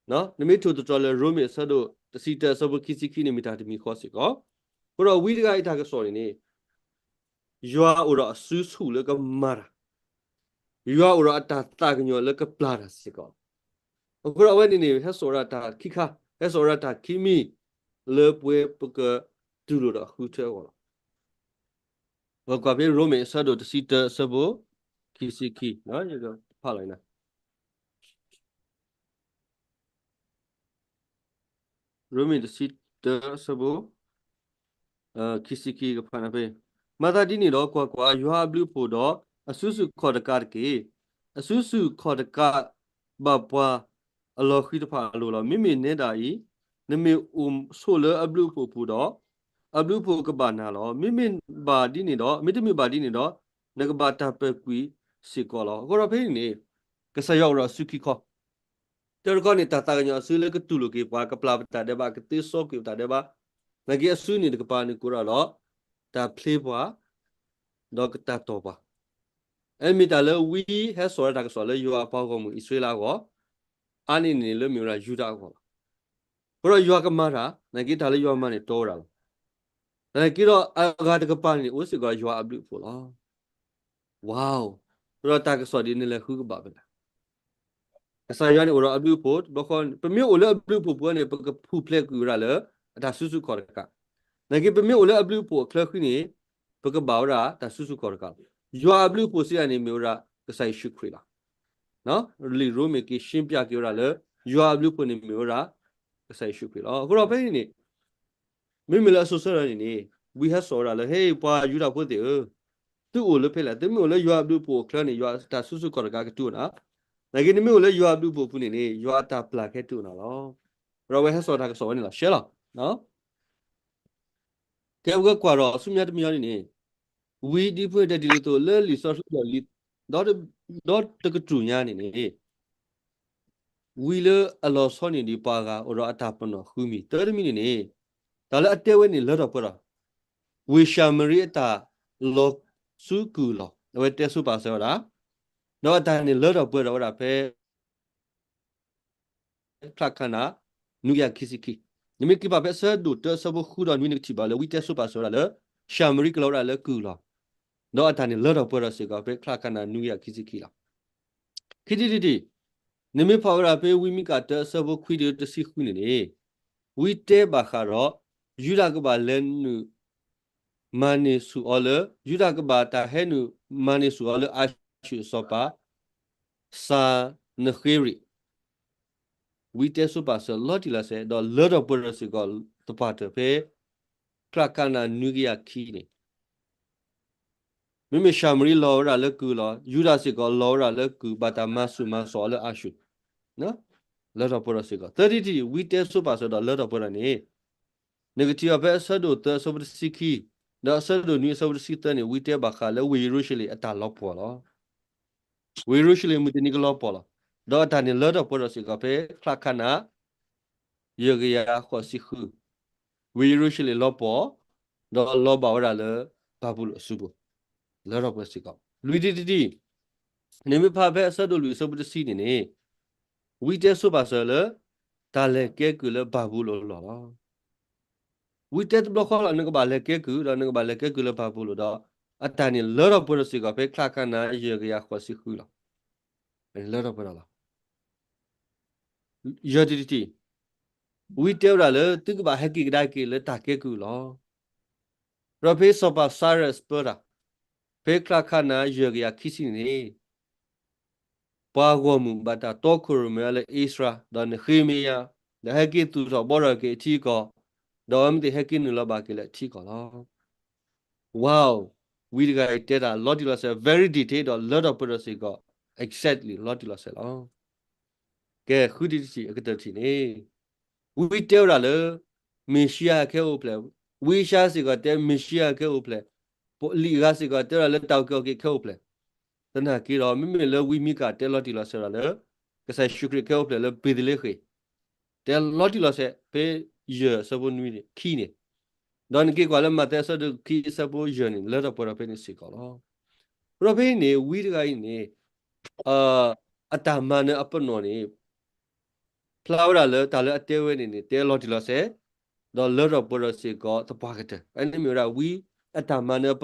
နမ့ၢ်ထိၣ်သတြီၤလၢရိမ့ၤအဆၢဒိၣ်တဆံတၢအဆၢဖိခံဆံခံန့ၣ် မ့ၢ်တၢ်တမံၤဃီစ့ၢ်ကီး, အဃိဒီးဝံတဂၤအံၤတၢ်ကစီၣ်န့ၣ်န့ၣ် ယွၤအိၣ်ဒီးအစုဆူၣ်လၢကမၤတၢ်, ယွၤအိၣ်ဒီးအတၢ်သးကညီၤလၢကပျၢ်တၢ်စ့ၢ်ကီး. အဃိဒီးအဝဲန့ၣ်န့ၣ် ဟဲစိာ်ဝဲဒၣ်တၢ်ခံခါ, ဟဲစိာ်ဝဲဒၣ်တၢ်ခံမံၤ လၢပဝဲပကတူၢ်လိာ်ဒီးဃုထၢအဂီၢ်လီၤ. ပကွၢ်ဖဲရိမ့ၤအဆၢဒိၣ်တဆံတၢအဆၢဖိခံဆံခံ, ဖးလီၤအံၤ ရိမ့ၤတဆံတၢ အဆၢဖိ ခံဆံခံ ကဖးန့ၣ်ဖဲ, မၤသးဒ်န့ၣ်ဒီး ကွၢ်ကွၢ်, ယွၤအဘျုးအဖှိၣ်ဒီး အစုဆူၣ်ခီၣ်တကးတက့ၢ်. အစုဆူၣ်ခီၣ်တကးဘၣ်ပှၤအလီၤဃံၤတဖၣ်အလိၤလီၤ. မ့မ့ၢ်နဲဒၣ်အံၤ, နမ့ၢ်အိၣ်ဆိးလၢအဘျုးအဖှိၣ်အပူၤဒီး, အဘျုးအဖှိၣ်ကဘၣ်နၤလီၤ. မ့မ့ၢ်ဘၣ်ဒ်န့ၣ်ဒီး, မ့တမ့ၢ်ဘၣ်ဒ်န့ၣ်ဒီး, နကဘၣ်တၢ်ပၢၤကွံာ်စ့ၢ်ကီးလီၤ. အဃိဒီးဖဲအံၤန့ၣ် ကစၢ်ယွၤအိၣ်ဒီးအစုခံခီ တၢ်တခီန့ၣ် တၢ်သးကညီၤအစုလၢကတူၢ်လိာ်က့ၤပှၤ, ကပျၢ်ပတၢ်ဒဲးဘး, ကသ့စီကွံာ်ပတၢ်ဒဲးဘး, နာ်က့အစုန့ၣ်တကပၤန့ၣ် ကအိၣ်ဒီး တၢ်ဖျ့ပှၤ, ဒီးကတၢ်တီၢ်ပှၤ. အမ့ၢ်တၢ်လၢဝံဟဲစိာ်ဝဲဒၣ်တၢ်ကစီၣ်လၢယွၤအပှၤဂီၢ်မုၢ်အံၣ်စရ့လးအဂီၢ်, အါန့ၢ်န့ၣ်လၢမ့ၢ်ဝဲဒၣ်ယူဒၤအဂီၢ်လီၤ. အဃိဒီးယွၤကမၤတၢ်, နာ်က့တၢ်လၢယွၤမၤန့ၣ်တီဝဲဒၣ်လီၤ. နာ်က့ဒီးအဂၤတကပၤန့ၣ် အိၣ်စ့ၢ်ကီးယွၤအဘျုးအဖှိၣ်လီၤ. Wow, ဒီးတၢ်ကစီၣ်ဒ်န့ၣ်လဲၤဃုကဘၣ်ဖဲလဲၣ်. ကစၢ်ယွၤန့ၣ်အိၣ်ဒီးအဘျုးအဖှိၣ်, ပမ့ၢ်အိၣ်လၢအဘျုးအဖှိၣ်ပူၤန့ၣ် ပကပူၤဖျဲးကွံာ်ဝဲဒၣ်လၢ အတၢ်စုဆူၣ်ခီၣ်တကး. နာ်က့ပမ့ၢ်အိၣ်လၢအဘျုးအဖှိၣ်အချၢဃံန့ၣ် ပကဘၣ်ဝဲဒၣ်တၢ်စုဆူၣ်ခီၣ်တကးလီၤ. ယွၤအဘျုးအဖှိၣ်စံးဒ်န့ၣ်မ့ၢ်ဝဲဒၣ် ကစၢ်ယ့ၣ်ၡူးခရံာ်လီၤ. လံာ်ရိမ့ၤက့ၤရှင်းပြက့ၤဝဲဒၣ်လၢ ယွၤအဘျုးအဖှိၣ်န့ၣ်မ့ၢ်ဝဲဒၣ် ကစၢ်ယ့ၣ်ၡူးခရံာ်လီၤ. အဃိဒီးဖဲအံၤန့ၣ် မ့မ့ၢ်လၢအစိၤဆၢထၢၣ်န့ၣ်န့ၣ် ဝံဟဲစိာ်ဝဲဒၣ်လၢ ဟဲ ပှၤယူဒၤဖိသ့ၣ်ဧၢ, သုအိၣ်လၢဖဲလဲၣ်. သုမ့ၢ်အိၣ်လၢယွၤအဘျုးအဖှိၣ်အချၢန့ၣ် ယွၤအတၢ်စုဆူၣ်ခီၣ်တကးကတုၤအိၣ်နၤ, နာ်က့နမ့ၢ်အိၣ်လၢယွၤအဘျုးအဖှိၣ်အပူၤန့ၣ်န့ၣ် ယွၤအတၢ်ပျၢ်ကဟဲတုၤအိၣ်နၤလီၤ. ဒီးအဝဲဟဲစိာ်တၢ်ကစီၣ်ဝဲန့ၣ်လီၤ. ရှဲလီၤ. ကဲပကကွၢ်ဒီးဆူမဲာ်ညါတမံၤအံၤန့ၣ်န့ၣ် ဝံဒ်ဖိတဲတ့ၢ်လံအသိး လၢလံာ်စီဆှံလီၢ်လံၤ ဒီတကတြူၢ်ညါန့ၣ်န့ၣ် ဝံလၢအလီၤဆီန့ၢ်ဒံးပှၤဂၤအိၣ်ဒီးအတၢ်ပနီၣ်ဃုမံၤ တၢ်တမံၤန့ၣ်န့ၣ် တၢ်လၢအတဲဝဲန့ၣ်လၢထီၣ်ပှဲၤထီၣ်, ဝ့ၢ်ၡၤမရံအတၢ်လီၤဆူကုၢ်လီၤ အဝဲတဲဆိပာ်စၢၤဝဲဒၣ်, ဒီးအတၢ်န့ၣ်လၢထီၣ်ပှဲၤထီၣ်ဝဲဒၣ်ဖဲ ချၢခါနၤ နွံကယၤခံဆံခံ နမ့ၢ်က့ၤဖးဖဲအဆၢဒိၣ်တၢအဆၢဖိဃုဒီးနွံ နကထံၣ်ဘၣ်လၢဝံတဲဆိပာ်စၢၤဝဲဒၣ်လၢ ၡၤမရံကလီၤဝဲဒၣ်လၢကုၢ်လီၤ. ဒီးအတၢ်န့ၣ်လၢထီၣ်ပှဲၤထီၣ်စ့ၢ်ကီး ဖဲချါခါနၤနွံကယၤခံဆံခံလီၤ. ခံထံၣ်တထံၣ်, နမ့ၢ်ဖးဝဲဒၣ်ဖဲဝံမံကၤတၢအဆၢဖိခွံတုၤတဆံဃုန့ၣ်န့ၣ်, ဝံတဲဘၣ်ဃးဒီး ယူဒၤကဘၣ်လဲၤနုာ် မၤန့ၢ်ဆူၣ်အီၤလၢ ယူဒၤကဘၣ်တၢ်ဟဲနုာ်မၤန့ၢ်ဆူၣ်အီၤလၢအၤၡူၣ်အစီၤပၤ စၤနဃ့ရံး ဝံတဲဆိပာ်စၢၤလီၤတံၢ်လီၤဆဲး ဒီးလၢထီၣ်ပှဲၤထီၣ်စ့ၢ်ကီးသပှၢ်တၢၢ်ဖဲ ချါခါနၤနွံကယၤခံန့ၣ်, မ့မ့ၢ်ၡၤမရံလီၤဝဲဒၣ်လၢကုၢ်လီၤ, ယူဒၤစ့ၢ်ကီးလီၤဝဲဒၣ်လၢကုၢ် ဘၣ်တၢ်မၤဆူၣ်မၤစီၤအီၤလၢအၤၡူၣ်, လၢထီၣ်ပှဲၤထီၣ်စ့ၢ်ကီး သၢထံၣ်တထံၣ် ဝံတဲဆိပာ်စၢၤဒီးလၢထီၣ်ပှဲၤထီၣ်န့ၣ်, နကထံၣ်အီၤဖဲအဆၢဒိၣ်သၢအဆၢဖိတဆံခံ, ဒီးအဆၢဒိၣ်နွံအဆၢဖိတဆံသၢန့ၣ် ဝံတဲဘၣ်ဃးလၢဝ့ၢ်ယရူၤၡလ့ၣ်အတၢ်လီၤပှီၢ်လီၤ. ဝ့ၢ်ယရူၤၡလ့ၣ်မုၢ်တနံၤကလီၤပှီၢ်လီၤ. ဒီးအတၢ်န့ၣ်လၢထီၣ်ပှဲၤထီၣ်စ့ၢ်ကီးဖဲချါခါနၤ ယဲၢ်ကယၤဃိးဆံဃု, ဝ့ၢ်ယရူၤၡလ့ၣ်လီၤပှီၢ်, ဒီးလီၤဘၣ်ဝဲဒၣ်လၢဘၤဘူလိၣ်အစုပူၤ, လၢထီၣ်ပှဲၤစ့ၢ်ကီး လွံၢ်ထံၣ်တထံၣ်, နမ့ၢ်ဖးဖဲအဆၢဒိၣ်လွံၢ်အဆၢဖိတဆံန့ၣ်န့ၣ်, ဝံတဲဆိပာ်စၢၤလၢ တၢ်လဲၤကဲကုၢ်လၢဘၤဘူလိၣ်အလီၢ်လီၤ. ဝံတဲတဘျီဃီလီၤ နကဘၣ်လဲၤကဲကုၢ် ဒီးနကဘၣ်လဲၤကဲကုၢ်လၢဘၤဘူလိၣ်ဒီး အတၢ်န့ၣ်လၢထီၣ်ပှဲၤထီၣ်စ့ၢ်ကီးဖဲချါခါနၤယဲၢ်ကယၤဃိးဆံဃုလီၤ. လၢထီၣ်ပှဲၤထီၣ်လီၤ. ယဲၢ်ထံၣ်တထံၣ်, ဝံတဲဝဲဒၣ်လၢ သုကဘၣ်ဟဲက့ၤကဒါက့ၤလၢတၢ်ကဲကုၢ်လီၤ. ဒီးဖဲစီၤပၤစၤရးစပၢတၢ်, ဖဲချါခါနၤယဲၢ်ကယၤခံဆံန့ၣ်န့ၣ် ပှၤဂီၢ်မုၢ်ဘၣ်တၢ်တီခိၣ်ရိၣ်မဲလၢအ့စြၤ ဒီးနဃ့မ့ယၤ, ဒီးဟဲက့ၤသူၣ်ထီၣ်ဘှီထီၣ်က့ၤအထံအကီၢ်, ဒီးအဝဲမ့ၢ်သ့ၣ်ဟဲက့ၤနုာ်လီၤဘၣ်က့ၤလၢအထံအကီၢ်လီၤ. Wow, ဝံတဂၤအံၤတဲတၢ်လီၤတံၢ်လီၤဆဲး very detail ဒီးလၢထီၣ်ပှဲၤထီၣ်စ့ၢ်ကီး exactly လီၤတံၢ်လီၤဆဲးလီၤ. ကဲ ဃုထံၣ်တထံၣ်အကတၢၢ်တထံၣ်န့ၣ်, ဝံတဲဝဲဒၣ်လၢ မ့ၣ်ၡံအၤခဲအိၣ်ဖျဲၣ်, ဝံအ့ၡါယၤစ့ၢ်ကီးတဲမ့ၣ်ၡံအၤခဲအိၣ်ဖျဲၣ်, လံာ်အဂၤစ့ၢ်ကီးတဲဝဲဒၣ်လၢတၢ်အုၣ်က့ၤခီၣ်က့ၤခဲအိၣ်ဖျဲၣ်, သနာ်က့ဒီး မ့မ့ၢ်လၢဝံမံကၤတဲလီၤတံၢ်လီၤဆဲးဝဲဒၣ်လၢ ကစၢ်ယ့ၣ်ၡူးခရံာ်ကဲအိၣ်ဖျဲၣ်လၢဘ့းသလ့ဃ့ၣ်, တဲလီၤတံၢ်လီၤဆဲး ဖဲယဲၢ်အဆၢဖိနွံန့ၣ် ခံန့ၣ်, ဒီးနက့ၤကွၢ်လၢမးသဲအဆၢဒိၣ်ခံအဆၢဖိယဲၢ်န့ၣ် လၢထီၣ်ပှဲၤထီၣ်ဖဲန့ၣ်စ့ၢ်ကီးလီၤ. ဒီးဖဲအံၤန့ၣ် ဝံတဂၤအံၤန့ၣ် အတၢ်မၤနၢၤအပနီၣ်န့ၣ် ဖျါဝဲဒၣ်လၢတၢ်လၢအတဲဝဲန့ၣ်န့ၣ် တဲလီၤတံၢ်လီၤဆဲး, ဒီးလၢထီၣ်ပှဲၤထီၣ်စ့ၢ်ကီးသပှၢ်ကတၢၢ်, အန့ၣ်မ့ၢ်ဝဲဒၣ်ဝံအတၢ်မၤနၢၤအပနီၣ်လၢအလီၤဆီဒီးဝံအဂၤစ့ၢ်ကီးလီၤ. ဘၣ်သ့ၣ်သ့ၣ်န့ၣ်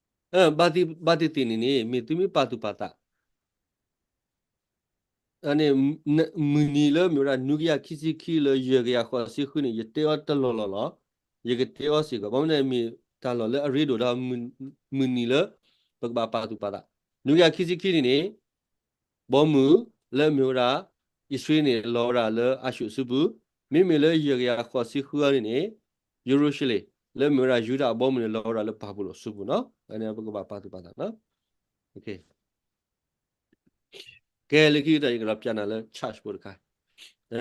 န့ၣ် မ့ၢ်သုမ့ၢ်ပာ်သူၣ်ပာ်သး န့ၣ် မုၢ်နံၤလၢမ့ၢ်ဝဲဒၣ်နွံကယၤခံဆံခံလၢယဲၢ်ကယၤဃိးဆံဃုန့ၣ် ယတဲအီၤတလီၢ်လီၢ်လီၤ. ယကတဲအီၤစ့ၢ်ကီး ဘၣ်မနုၤမ့ၢ်တၢ်လီၢ်လၢအရ့ဒိၣ်ဒီး မုၢ်နံၤလၢ ပကဘၣ်ပာ်သူၣ်ပာ်သး, နွံကယၤခံဆံခံန့ၣ်န့ၣ် ဘီမုၢ်လၢအမ့ၢ်ဝဲဒၣ် အံၣ်စရ့လးန့ၣ် လီၤဝဲဒၣ်လၢအၤၡူၣ်အစုပူၤ, မ့မ့ၢ်လၢယဲၢ်ကယၤဃိးဆံဃုအံၤန့ၣ်န့ၣ် ယရူၤၡလ့ၣ် လၢမ့ၢ်ဝဲဒၣ်ယူဒၤအဘီမုၢ်န့ၣ် လီၤဝဲဒၣ်လၢဘၤဘူလိၣ်အစုပူၤနီၤ. အန့ၣ်ပကဘၣ်ပာ်သူၣ်ပာ်သးနီၤ. ကဲ လၢခံကတၢၢ် ယကဒီးပျးနၤလၢ chart ဖိတခါ, အ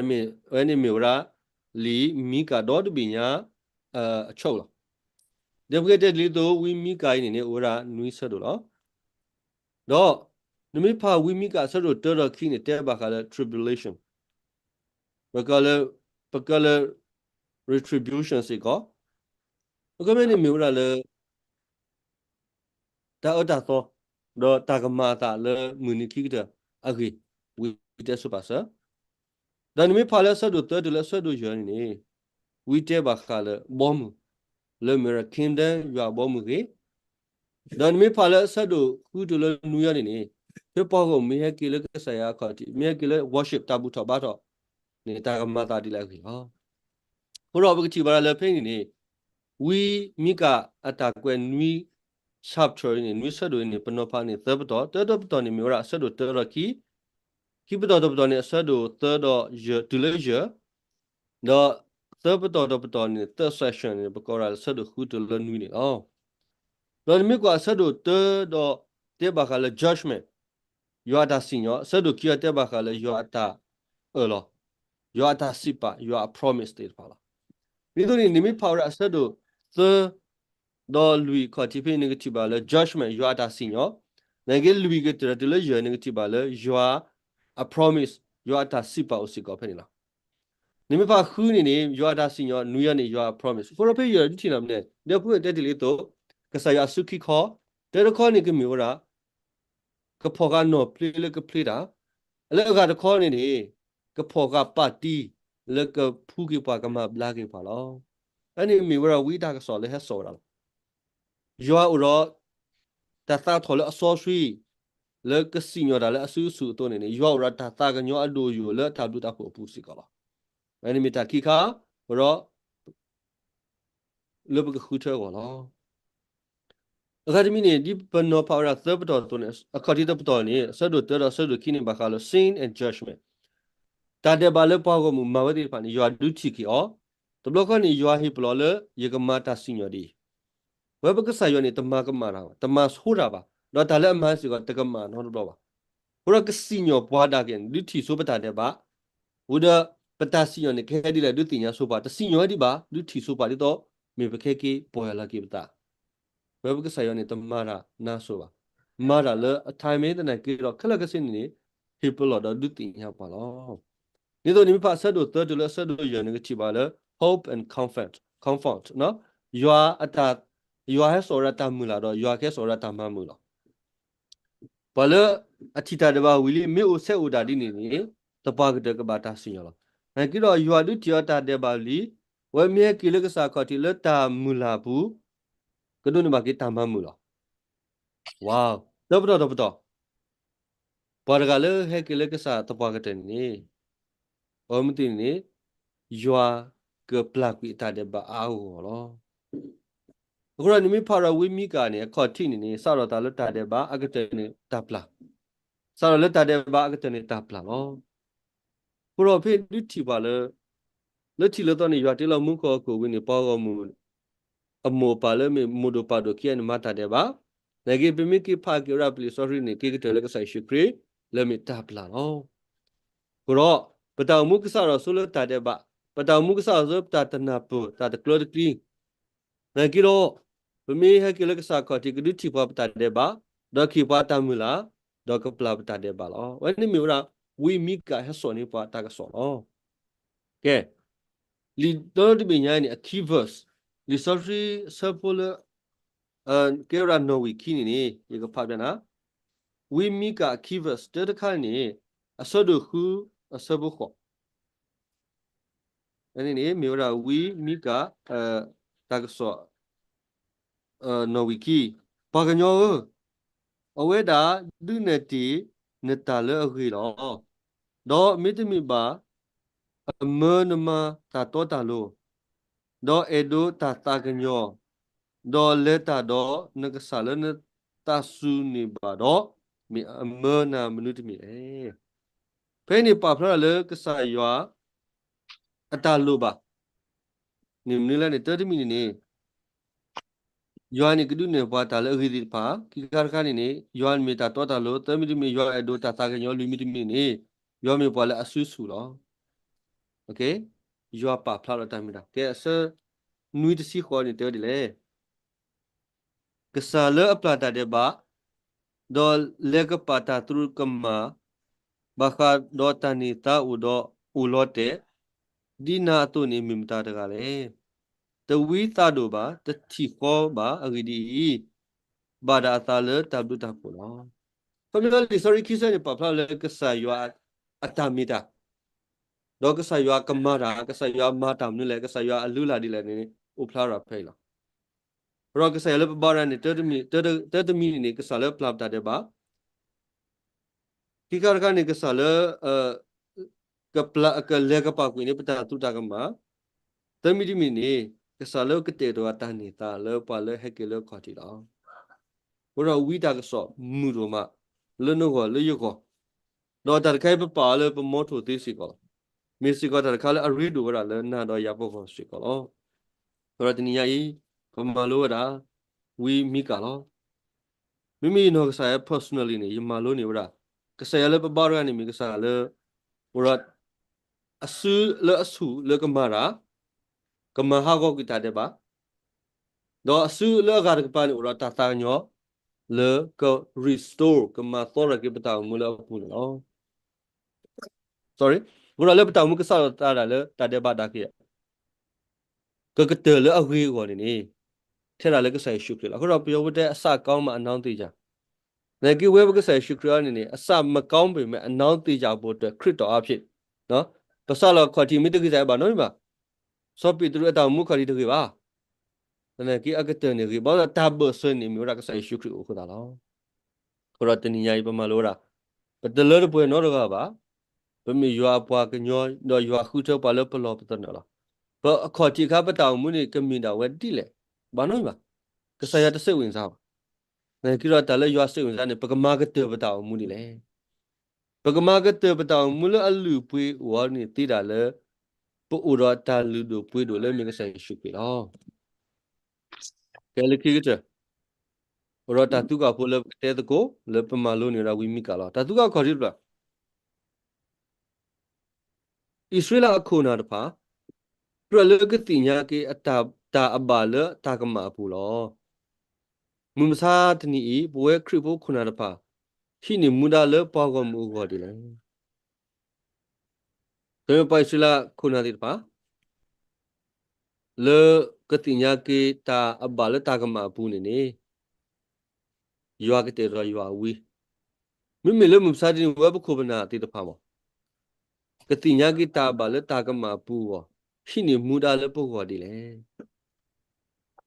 ဝဲန့ၣ်မ့ၢ်ဝဲဒၣ် လံာ်မံကၤဒီတဘ့ၣ်ညါအဆိလီၤ. ဒီးပကတဲဒ်သိး ဝံမံကၤအံၤန့ၣ်န့ၣ် အိၣ်ဝဲဒၣ်နွံဆၢဒိၣ်လီၤ. ဒီး နမ့ၢ်ဖးဝံမံကၤအဆၢဒိၣ်တၢဒီးခံန့ၣ် တဲဘၣ်ဃးလၢ tribulation, ပကလၢ ပကလၢ retribution စ့ၢ်ကီး, အခီပညီန့ၣ်မ့ၢ်ဝဲဒၣ်လၢ တၢ်အၢတၢ်သီ ဒီးတၢ်ကမၤအသးလၢမုၢ်နံၤခံကတၢၢ်အဂ့ၢ် ဝံတဲဆိပာ်စၢၤ, ဒီးနမ့ၢ်ဖးလၢအဆၢဒိၣ်သၢတုၤလၢအဆၢဒိၣ်ယဲၢ်န့ၣ်န့ၣ် ဝံတဲဘၣ်ဃးလၢဘီမုၢ် လၢမ့ၢ်ဝဲဒၣ် kingdom ယွၤအဘီမုၢ်အဂ့ၢ်, ဒီးနမ့ၢ်ဖးလၢအဆၢဒိၣ်ဃုတုၤလၢနွံအံၤန့ၣ်န့ၣ် ဖဲပှၤဂီၢ်မုၢ်မ့ၢ်ဟဲက့ၤလၢကစၢ်ယွၤအခီၣ်ထံး မ့ၢ်ဟဲက့ၤလၢ worship တၢ်ဘူၣ်ထီၣ်ဘါထီၣ်န့ၣ် တၢ်ကမၤသးဒ်လဲၣ်အဂ့ၢ်လီၤ. အဃိဒီးပကထံၣ်ဘၣ်ဒၣ်လၢဖဲန့ၣ်န့ၣ် ဝံမံကၤအတၢ်ကွဲးနွံ chapter အံၤန့ၣ် နွံဆၢဒိၣ်အံၤန့ၣ် ပနီၤဖးန့ၣ်သၢပတီၢ်, တၢတပတီၢ်န့ၣ်မ့ၢ်ဝဲဒၣ်အဆၢဒိၣ်တၢဒီးခံ, ခံပတီၢ်တပတီၢ်န့ၣ် အဆၢဒိၣ်သၢဒီးယဲၢ်တုၤလၢယဲၢ်, ဒီးသၢပတီၢ်တပတီၢ်န့ၣ် third section န့ၣ် ပကိးဝဲဒၣ်လၢအဆၢဒိၣ်ဃုတုၤလၢနွံန့ၣ်လီၤ. ဒီးနမ့ၢ်ကွၢ်အဆၢဒိၣ်တၢဒီး တဲဘၣ်ဃးလၢ judgment ယွၤအတၢ်စံၣ်ညီၣ်, အဆၢဒိၣ်ခံအံၤတဲဘၣ်ဃးလၢယွၤအတၢ်အၢၣ်လီၤ, ယွၤအတၢ်စံးပာ်, ယွၤအ promise သ့ၣ်တဖၣ်လီၤ. ဒ်သိးန့ၣ် နမ့ၢ်ဖးဝဲဒၣ်အဆၢဒိၣ်သၢ ဒီးလွံၢ်အခီၣ်ထံးဖဲန့ၣ် နကထံၣ်ဘၣ်လၢ judgment ယွၤအတၢ်စံၣ်ညီၣ်, နာ်က့လွံၢ်ကတၢၢ်တုၤလၢယဲၢ် နကထံၣ်ဘၣ်လၢယွၤအ promise ယွၤအတၢ်စံးပာ်အိၣ်စ့ၢ်ကီးဖဲန့ၣ်လီၤ. နမ့ၢ်ဖးဃုန့ၣ်န့ၣ် ယွၤအတၢ်စံၣ်ညီၣ်, နွံအံၤန့ၣ် ယွၤအ promise. အဃိဒီးဖဲယဲၢ်ဒ်ထံၣ်နီၤမ့ၢ်န့ၣ် ဒီပုၢ်ဝဲၢ်တဲတ့ၢ်လံအသိး ကစၢ်ယွၤအစုခံခီ, တၢတခီန့ၣ်ကမ့ၢ်ဝဲဒၣ် ကဖီၣ်ဃာ်နီၢ်ပျ့လၢကဖျ့တၢ်, လၢအဂၤတခီန့ၣ်န့ၣ် ကဖီၣ်ဃာ်ပာ်တံၢ် လၢကဖှူက့ၤပှၤ ကမၤဘျါက့ၤပှၤလီၤ. အန့ၣ်မ့ၢ်ဝဲဒၣ်ဝံတၢ်ကစီၣ်လၢဟဲစိာ်ဝဲဒၣ်လီၤ. ယွၤအိၣ်ဒီး တၢ်သးထီၣ်လၢအစီဆှံ လၢကစံၣ်ညီၣ်တၢ်လၢအစုအစုအသိးန့ၣ်န့ၣ် ယွၤအိၣ်ဒီးတၢ်သးကညီၤအဒိၣ်ယိာ်လၢအတၢ်ဘျုးတၢ်ဖှိၣ်အပူၤစ့ၢ်ကီးလီၤ. အန့ၣ်မ့ၢ်တၢ်ခံခါ အိၣ်ဒီး လၢပကဃုထၢအဂီၢ်လီၤ. အဂၤတမံၤန့ၣ် ဒ်ပနီၤဖးဝဲဒၣ်သၢပတီၢ်အသိးန့ၣ် အခီၣ်ထံးတပတီၢ်န့ၣ် အဆၢဒိၣ်တၢဒီးအဆၢဒိၣ်ခံန့ၣ် ဘၣ်ဃးလၢ sin and judgment တၢ်ဒဲးဘးလၢပှၤဂီၢ်မုၢ်မၤဝဲသ့ၣ်တဖၣ်န့ၣ် ယွၤဒုးထံၣ်က့ၤအီၤ, တဘျီဃီန့ၣ် ယွၤဟ့ၣ်ပလီၢ်လၢယကမၤတၢ်စံၣ်ညီၣ်ဒ်အံၤ, ဝဲပကစၢ်ယွၤန့ၣ် တမၤကမၣ်တၢ်ဘၣ်, တမၤဆိတၢ်ဘၣ်, ဒီးတၢ်လၢအမၤစ့ၢ်ကီး တကမၣ်နီတဘျီဘၣ်. အဃိဒီးကစံၣ်ညီၣ်ပှၤဒၣ်က့ၤန့ၣ် ဒုးထံၣ်ဆိပတၢ်ဒဲးဘး, ဝံၤဒီး ပတၢ်စံၣ်ညီၣ်န့ၣ် ကဟဲဒ်လဲၣ် ဒုးသ့ၣ်ညါဆိပှၤ, တစံၣ်ညီၣ်ဝဲဒံးဘၣ် ဒုးထံၣ်ဆိပှၤဒ်သိး မ့ၢ်ပခဲက့ၤပီၢ်ယၢ်လီၤက့ၤပသး ဝဲပကစၢ်ယွၤန့ၣ် တမၤတၢ်နါစိၤဘၣ်. မၤတၢ်လၢအ timing သနာ်က့ဒီး ခဲလၢာ်ခဲဆ့န့ၣ်န့ၣ် ဟ့ၣ်ပလီၢ်ဒီးဒုးသ့ၣ်ညါပှၤလီၤ. ဒ်သိးန့ၣ်မ့ၢ်ဖးအဆၢဒိၣ်သၢတုၤလၢအဆၢဒိၣ်ယဲၢ်န့ၣ် ကထံၣ်ဘၣ်လၢ hope and comfort, comfort ယွၤအတၢ်, ယွၤဟဲစိာ်ဝဲဒၣ်တၢ်မုၢ်လၢ်ဒီး ယွၤကဟဲစိာ်ဝဲဒၣ်တၢ်မၤမုာ်လီၤ. ပှၤလၢအထံၣ်တၢ်ဒဲးဘးဝံၤလံ မ့ၢ်အိၣ်ဆဲးအိၣ်ဒၣ်ဒ်န့ၣ်န့ၣ် သပှၢ်ကတၢၢ်ကဘၣ်တၢ်စံၣ်ညီၣ်လီၤ. သနာ်က့ဒီး ယွၤဒုးထံၣ်အီၤတၢ်ဒဲးဘးလံ, အဝဲမ့ၢ်ဟဲက့ၤလၢကစၢ်အခီၣ်ထံးလၢတၢ်မုၢ်လၢ်အပူၤ, ကဒိးန့ၢ်ဘၣ်က့ၤတၢ်မၤမုာ်လီၤ. ဝါ, တပတီၢ်တပတီၢ်, ပှၤတဂၤလၢဟဲက့ၤလၢကစၢ်သပှၢ်ကတၢၢ်န့ၣ်န့ၣ် အဝဲမ့ၢ်သ့ၣ်န့ၣ်န့ၣ် ယွၤကပျၢ်ကွံာ်အတၢ်ဒဲးဘးအါအါဂီၢ်ဂီၢ်လီၤ. အဃိဒီးန့ၣ်မ့ၢ်ဖးဒီးဝံမံကၤန့ၣ် အခီၣ်ထံးန့ၣ်န့ၣ် စးထီၣ်သးလၢတၢ်ဒဲးဘးအကတၢၢ်န့ၣ်တၢ်ပျၢ်, စးထီၣ်လၢတၢ်ဒဲးဘးအကတၢၢ်န့ၣ်တၢ်ပျၢ်လီၤ. အဃိဒီးဖဲဒုးထံၣ်ပှၤလၢ လၢထံးလၢသီန့ၣ် ယွၤတ့လီၤမူခိၣ်ဟီၣ်ခိၣ်ဝံၤန့ၣ် ပှၤဂီၢ်မုၢ် အမိၢ်အပၢ်လၢမ့ၢ်မိၢ်ဒိၣ်ပၢ်ဒိၣ်ခံဂၤန့ၣ် မၤတၢ်ဒဲးဘး, သနာ်က့ ပမ့ၢ်က့ၤဖးက့ၤဝဲဒၣ်ပလံာ်စီဆှံန့ၣ် က့ၤကတၢၢ်လၢကစၢ်ယ့ၣ်ၡူးခရံာ် လၢမ့ၢ်တၢ်ပျၢ်လီၤ. အဃိဒီး ပတၢ်အိၣ်မူကစးထီၣ်ဆိလၢတၢ်ဒဲးဘး, ပတၢ်အိၣ်မူကစးထီၣ်ဆိလၢပတၢ်တနၢ်ပၢၢ် တၢ်တကျၢတကျံ, သနာ်က့ဒီး ပမ့ၢ်ဟဲက့ၤလၢကစၢ်အခီၣ်ထံး ကဒုးထံၣ်ပှၤပတၢ်ဒဲးဘး, ဒီးကဟ့ၣ်ပှၤတၢ်မုၢ်လၢ်, ဒီးကပျၢ်ပတၢ်ဒဲးဘးလီၤ. အဝဲန့ၣ်မ့ၢ်ဝဲဒၣ် ဝံမံကၤဟဲစိာ်န့ၢ်ပှၤတၢ်ကစီၣ်လီၤ. ကဲ, လံာ်တဘ့ၣ်ညါအံၤန့ၣ် အ key verse, လံာ်စီဆှံအဆၢဖိလၢ ကဲဝဲဒၣ်နီၣ်ဝံာ်ခံန့ၣ်န့ၣ် ယကဖးပျၢ်နၤ, ဝံမံကၤအ key verse တၢတခါန့ၣ် အဆၢဒိၣ်ဃု အဆၢဖိဃိး အန့ၣ်န့ၣ် မ့ၢ်ဝဲဒၣ်ဝံမံကၤ တၢ်ကစီၣ် နီၣ်ဝံာ်ခံ, ပှၤကညီဧၢ, အဝဲဒၣ်ဒုးနဲၣ်တ့ၢ်နတၢ်လၢအဂ့ၤလီၤ. ဒီးမ့တမ့ၢ်ဘၣ် အမၢနမၤတၢ်တီတၢ်လိၤ, ဒီးအဲၣ်ဒိးတၢ်သးကညီၤ, ဒီးလဲၤတၢ်ဒီးနကစၢ်လၢနသးစူၤန့ၣ်ဘၣ်ဒီး, မ့ၢ်အမၢနၤမနုၤတမံၤလဲၣ်. ဖဲန့ၣ်ပာ်ဖျါလၢကစၢ်ယွၤ အတၢ်လိၣ်ဘၣ် န့ၣ်မနုၤလဲၣ်န့ၣ် တၢတမံၤန့ၣ်န့ၣ် ယွၤန့ၣ်ကဒုးနဲၣ်ပှၤတၢ်လၢအဂ့ၤသ့ၣ်တဖၣ်, ခံခါတခါန့ၣ်န့ၣ် ယွၤမ့ၢ်တၢ်တီတၢ်လိၤ, သၢမံၤတမံၤ ယွၤအဲၣ်ဒိးတၢ်သးကညီၤ, လွံၢ်မံၤတမံၤန့ၣ် ယွၤမ့ၢ်ပှၤလၢအစုဆူၣ်လီၤ. ယွၤပာ်ဖျါလီၤတၢ်မ့ၢ်တၢ်, ကဲ အဆၢနွံတဆံဃိးန့ၣ် တဲဝဲဒ်လဲၣ်. ကစၢ်လၢအပျၢ်တၢ်ဒဲးဘး, ဒီးလဲၤကပာ်တၢ်သရူးကမၣ်, ဘၣ်ဃးဒီးတၢ်န့ၢ်သါအိၣ်ဒီးအိၣ်လီၤတဲာ်, ဒ်နၤအသိးန့ၣ် မ့ၢ်မတၤတဂၤလဲၣ်. တဝံသးဒိၣ်ဘၣ်, တထံၣ်ဃီဘၣ်, အဂ့ၢ်ဒ်အံၤ, ဘၣ်ဒၣ်အသးလၢတၢ်ဘျုးတၢ်ဖှိၣ်လီၤ. ခီဖျိလံာ်စီဆှံခံဆၢန့ၣ် ပာ်ဖျါလၢကစၢ်ယွၤအတၢ်မ့ၢ်တၢ် ဒီးကစၢ်ယွၤကမၤတၢ်, ကစၢ်ယွၤမၤတၢ်မနုၤလဲၣ်, ကစၢ်ယွၤအလုၢ်အလၢ်ဒ်လဲၣ်န့ၣ် အိၣ်ဖျါထီၣ်ဖဲအံၤလီၤ. ဒီးကစၢ်ယွၤလၢပဘါတဂၤန့ၣ် တၢတမံၤန့ၣ် ကစၢ်လၢပျၢ်ပတၢ်ဒဲးဘး, ခံခါတခါန့ၣ် ကစၢ်လၢ ကပျၢ်ကလဲၤကပာ်ကွံာ်န့ၣ် ပတၢ်သရူးတၢ်ကမၣ်, သၢမံၤတမံၤန့ၣ် ကစၢ်လၢကတဲာ်ကတီၤတၢ်န့ၢ်သါလၢပှၤလၢဟဲက့ၤလၢအခီၣ်ထံးလီၤ. အဃိဒီးဝံတၢ်ကစီၣ်မုာ်ဒိၣ်မး လၢနဂီၢ်လၢယဂီၢ်, ဒီးတၢ်တခါအံၤပပာ်အီၤလၢပမီထိၣ်သ့စ့ၢ်ကီးလီၤ. မ့ၢ်စ့ၢ်ကီးတၢ်တခါလၢအရ့ဒိၣ်ဝဲဒၣ်လၢနၤဒီးယၤပဂီၢ်စ့ၢ်ကီးလီၤ. အဃိဒီးတနံၤညါအံၤ ပမၤလိဝဲဒၣ် ဝံမံကၤလီၤ. မ့မ့ၢ်ယနီၢ်ကစၢ်ယွၤ personally န့ၣ် ယမၤလိန့ၢ်ဝဲဒၣ် ကစၢ်ယွၤလၢပဘါတဂၤန့ၣ်မ့ၢ်ကစၢ်လၢ အိၣ်ဒီး အစုလၢအဆူၣ်လၢကမၤတၢ်, ကမၤဟးဂီၤကွံာ်တၢ်ဒဲးဘး, ဒီးအစုလၢအဂၤတကပၤန့ၣ် အိၣ်ဒီးတၢ်သးကညီၤ လၢက restore ကမၤသီထီၣ်က့ၤပတၢ်အိၣ်မူလၢအပူၤန့ၣ်လီၤ. sorry, အဃိဒီးလၢပတၢ်အိၣ်မူကစးထီၣ်သးဒၣ်လၢတၢ်ဒဲးဘးဒၣ်က့ၤ ကကတၢၢ်လၢအဂ့ၤအဂီၢ်န့ၣ်န့ၣ် ထဲဒၣ်လၢကစၢ်ယ့ၣ်ၡူးခရံာ်လီၤ. အဃိဒီးပယီၤဖိတဲ အစကောင်းမှ အနောက်သေချာ, သနာ်က့ဝဲပကစၢ်ယ့ၣ်ၡူးခရံာ်အံၤန့ၣ်န့ၣ် အစမကောင်းပေမဲ့ အနောက်သေချာအပေါ်တွင် ခရစ်တော်အားဖြင့် ပ ပစးလီၤခီၣ်ထံးမ့ၢ်တဂ့ၤသးဘၣ်နီတမံၤဘၣ်. စီၤပ့းတရူးအတၢ်အိၣ်မူခီၣ်ထံးတဂ့ၤဘၣ်. သနာ်က့အကတၢၢ်န့ၣ်ဂ့ၤ, ဘၣ်ဆၣ်တၢ်ဘၢၣ်စၢၤန့ၣ်မ့ၢ်ဝဲဒၣ်ကစၢ်ယ့ၣ်ၡူးခရံာ်အိၣ်အဃိသတးလီၤ. အဃိဒီးတနံၤညါအံၤပမၤလိဝဲဒၣ်, ပတလၢတပှဲၤနီတဂၤဘၣ်. ပမ့ၢ်ယွၤအပှၤကညီ, ဒီးယွၤဃုထၢပှၤလၢပလီၢ်ပသနၢၣ်လီၤ. ပအခီၣ်ထံးအခါ ပတၢ်အိၣ်မူန့ၣ် ကမ့ၢ်ဒၣ်ဝဲဒ်လဲၣ်, ဘၣ်နီတမံၤဘၣ်. ကစၢ်ယွၤတစိတ်ဝင်စားဘၣ်. သနာ်က့ဒီးတၢ်လၢယွၤစိတ်ဝင်စားန့ၣ် ပကမၤကတၢၢ်ပတၢ်အိၣ်မူဒ်လဲၣ်. ပကမၤကတၢၢ်ပတၢ်အိၣ်မူလၢအလုၢ်အပှ့ၤအဂီၢ်န့ၣ်သ့ဒၣ်လၢ ပအိၣ်ဒီးတၢ်လုၢ်ဒိၣ်ပှ့ၤဒိၣ်လၢမ့ၢ်ကစၢ်ယ့ၣ်ၡူးခရံာ်လီၤ. ကဲလၢခံကတၢၢ်, အိၣ်ဒီးတၢ်သံကွၢ်ဖိလၢပကတဲသကိး လၢပမၤလိန့ၢ်ဝဲဒၣ်ဝံမံကၤလီၤ. တၢ်သံကွၢ်ခီၣ်ထံးတဖျၢၣ် အံၣ်စရ့လးအခိၣ်နၢ်တဖၣ် ကြၢးလၢကသ့ၣ်ညါက့ၤအတၢ်, တၢ်အဘၣ်လၢတၢ်ကမၣ်အပူၤလီၤ. မုၢ်မဆါတနံၤအံၤ ပဝဲခရံာ်ဖိခိၣ်နၢ်တဖၣ် ဟံးန့ၢ်မူဒါလၢပှၤဂီၢ်မုၢ်အဂီၢ်ဒ်လဲၣ်. ပဝဲပှၤအံၣ်စရ့လးခိၣ်နၢ်သ့ၣ်တဖၣ် လၢကသ့ၣ်ညါက့ၤတၢ်အဘၣ်လၢတၢ်ကမၣ်အပူၤန့ၣ်န့ၣ် ယွၤကတဲာ်ကတီၤယွၤအဝံ, မ့မ့ၢ်လၢမုၢ်မဆါတနံၤ ပဝဲပခိၣ်ပနၢ်သ့ၣ်တဖၣ်မး ကသ့ၣ်ညါက့ၤတၢ်ဘၣ်လၢတၢ်ကမၣ်အပူၤအဂီၢ် ဟံးန့ၢ်မူဒါလၢပဂီၢ်ဒ်လဲၣ်.